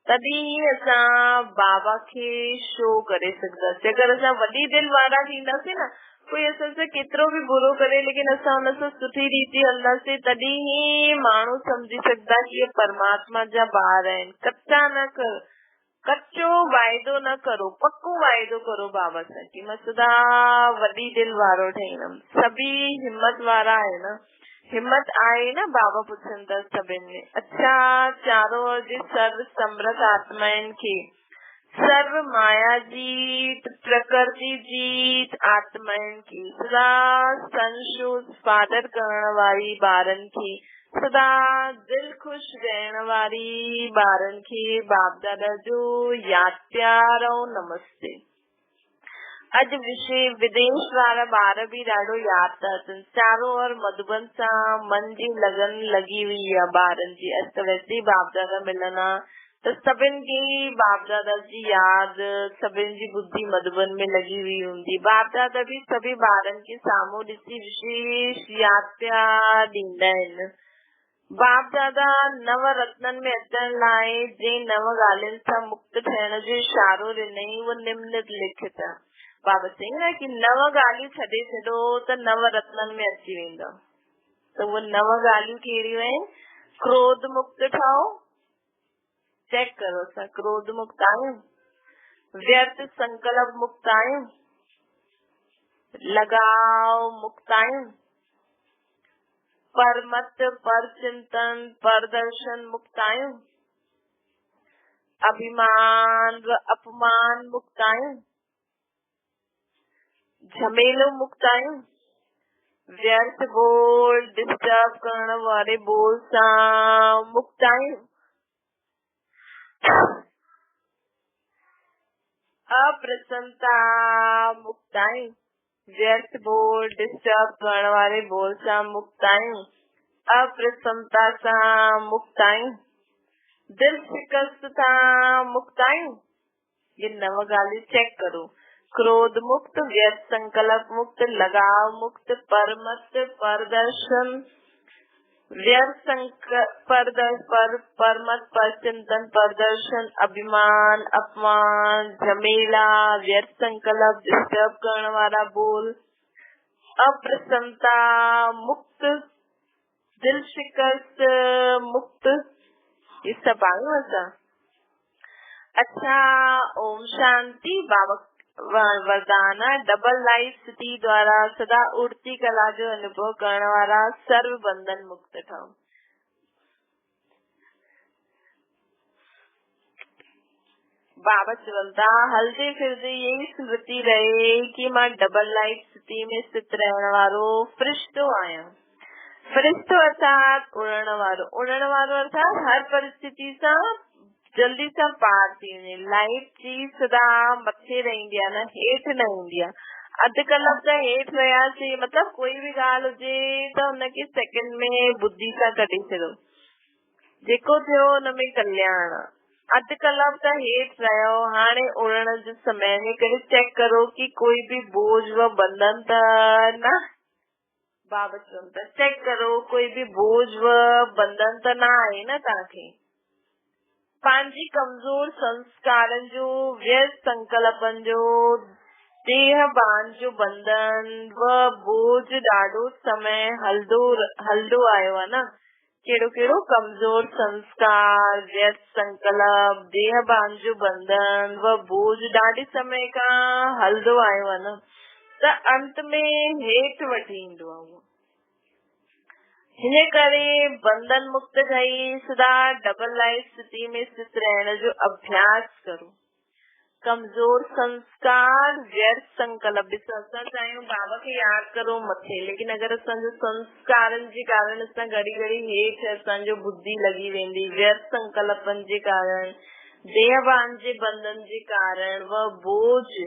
तॾहिं ई असां बाबा खे शो करे सघंदासीं। अगरि असां वॾी दिलि वारा थींदासीं न, कोई असां सां केतिरो बि बुरो करे, लेकिन असां हुन सां सुठी रीति हलंदासीं, तॾहिं ई माण्हू सम्झी सघंदा की इहे परमात्मा जा ॿार आहिनि। कच्चा न कर, कच्चो वाइदो न करो, पको वाइदो करो बाबा सां की मां सदा वॾी दिलि वारो ठहींदमि। सभई हिमत वारा आहिनि न, हिमत आहे न? बाबा पुछनि था सभिनी में। अच्छा, चारों ओर जे सर्व समर्थ आत्माउनि खे, सर्व माया जीत, प्रकृति जीत आत्माउनि खे, सदा संशोध फादर करण वारी ॿारनि खे, सदा दिलि ख़ुशि रहण वारी ॿारनि खे बाप दादा जो यादि प्यार ऐं नमस्ते। अॼु विशे विदेश वारा ॿार बि ॾाढो यादि था अचनि। चारों ओर मधुबन सां मन जी लगन लॻी हुई आहे ॿारनि जी। अॼु त वैसे ई बाप दादा मिलंदा त सभिनी खे बाप दादा जी यादि, सभिनी जी बुद्धि मधुबन में लॻी हुई हूंदी। बाप दादा बि सभई ॿारनि खे साम्हूं ॾिसी विशेष यादि प्यार ॾींदा आहिनि। बाप दादा नव रत्ननि में अचण लाइ जंहिं नव ॻाल्हियुनि सां मुक्त थियण जो इशारो ॾिनई, उहो निम्न लिखित आहे। बाबा चई न की नव ॻाल्हियूं छॾे छॾो त नव रत्ननि में अची वेंदव। त उहे नव ॻाल्हियूं कहिड़ियूं आहिनि? क्रोध मुक्त ठहो, चेक करो असां क्रोध मुक्त आहियूं? व्यर्थ संकल्प मुक्त आहियूं? लगाव मुक्त आहियूं? परमत, पर चिंतन, पर दर्शन मुक्त आहियूं? अभिमान व अपमान मुक्त आहियूं? झमेलो मुक्त आहियूं? व्यर्थ बोल, डिस्टर्ब करण वारे बोल सां मुक्त आहियूं? अप्रसन्नता मुक्त आहियूं? व्यर्थ बोल, डिस्टर्ब करण वारे बोल सां मुक्त आहियूं? अप्रसन्नता सां मुक्त आहियूं? दिलि शिकस्त सां मुक्त आहियूं? इहे नव ॻाल्हियूं चेक करो। क्रोध मुक्त, व्यर्थ संकल्प मुक्त, लगाव मुक्त, परमत, परदर्शन, व्यर्थ संकल्प, पर परमत, पर चिंतन, परदर्शन, अभिमान, अपमान, झमेला, व्यर्थ संकल्प, डिस्टर्ब करण वारा बोल, अप्रसन्नता मुक्त, दिल शिकस्त मुक्त, इहे सभु आहियूं असां। अच्छा, ओम शांति। बाबा वरदान डबल लाइफ स्थिति द्वारा सदा उड़ती कला जो अनुभव करण वारा सर्व बंधन मुक्त ठहो। बाबा चवनि था हलदे फिरदे इहा ई स्मृति रहे की मां डबल लाइफ स्थिति में स्थित रहण वारो फ़रिश्तो आहियां। فرشتو ارٿات اڙڻ وارو، اڙڻ وارو ارٿات هر پرسٿتي سان جلدي سان پار ٿي وڃي. لائيٽ جي سدا مٿي رهندي آهي نه هيٺ نه ايندي آهي. اڌ ڪلاڪ ته هيٺ رهياسين مطلب ڪوئي به ڳالهه هجي ته ان کي سيڪنڊ ۾ ٻڌي سان ڪڍي ڇڏيو. جيڪو ٿيو ان ۾ ڪلياڻ آ. اڌ ڪلاڪ ته هيٺ رهيو هاڻي اڙڻ جو سمي آهي ان ڪري چيڪ ڪرو ڪي ڪوئي به بوجھ و بنڌن ته نه بابا چون ٿا چيڪ ڪرو ڪوئي به بوجھ و بنڌن ته نه آهي نه توهان کي. پنهنجي ڪمزور سنسڪارن جو، ويرٿ سنڪلپن جو، ديهه بان جو بنڌن و بوجھ ڏاڍو سمي هلندو هلندو آيو آهي نه. ڪهڙو ڪهڙو ڪمزور سنسڪار، ويرٿ سنڪلپ، ديهه بان جو بنڌن و بوجھ ڏاڍي سمي کان هلندو آيو آهي نه. ته انت ۾ هيٺ وٺي ايندو آهي اهو. هن ڪري بنڌن مڪت ٺهي سدا ڊبل لائيف اسٿتي ۾ اسٿت رهڻ جو اڀياس ڪرو. ڪمزور سنسڪار، ويرٿ سنڪلپ، ڏسو اسان چاهيون بابا کي ياد ڪرون مٿي ليڪن اگر اسان جو سنسڪارن جي ڪارڻ اسان گهڙي گهڙي هيٺ اسان جو ٻڌي لڳي ويندي ويرٿ سنڪلپن جي ڪارڻ، ديهه ڀان جي بنڌن جي ڪارڻ و بوجھ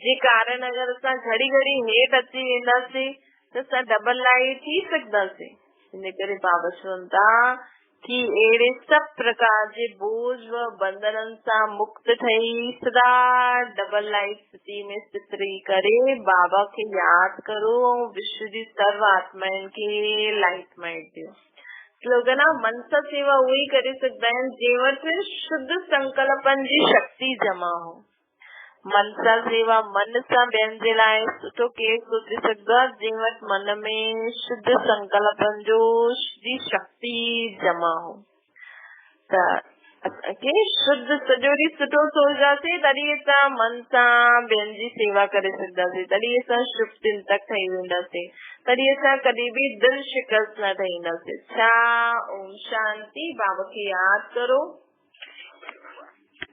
جي ڪارڻ اگر اسان گهڙي گهڙي هيٺ اچي وينداسين ته اسان ڊبل لائي ٿي سگهنداسين. ان ڪري بابا چون ٿا ڪي اهڙي سڀ پرڪار جي بوجھ و بنڌنن سان مڪت ٺهي سدا ڊبل لائي اسٿتي ۾ اسٿت رهي ڪري بابا کي ياد ڪرو ۽ وشو جي سرو آتمائن کي لائيٽ مائيٽ ڏيو. سلوگن آ منسا سيوا اهي ئي ڪري سگهندا آهن جنهن وٽ شڌ سنڪلپن جي شڪتي جمع هو. منسا سيوا من سان ٻين جي لاء سٺو ڪير سوچي سگهندو آهي جنهن وٽ من ۾ شڌ سنڪلپن جو جي شڪتي جمع هو ته اسان کي شڌ سڄو ڏينهن سٺو سوچنداسين تڏهن اسان من سان ٻين جي سيوا ڪري سگهنداسين تڏهن اسان شڀ چنتڪ ٺهي وينداسين تڏهن اسان ڪڏهن به دل شڪست نه ٺهينداسين. ڇا اوم شانتي بابا کي ياد ڪرو.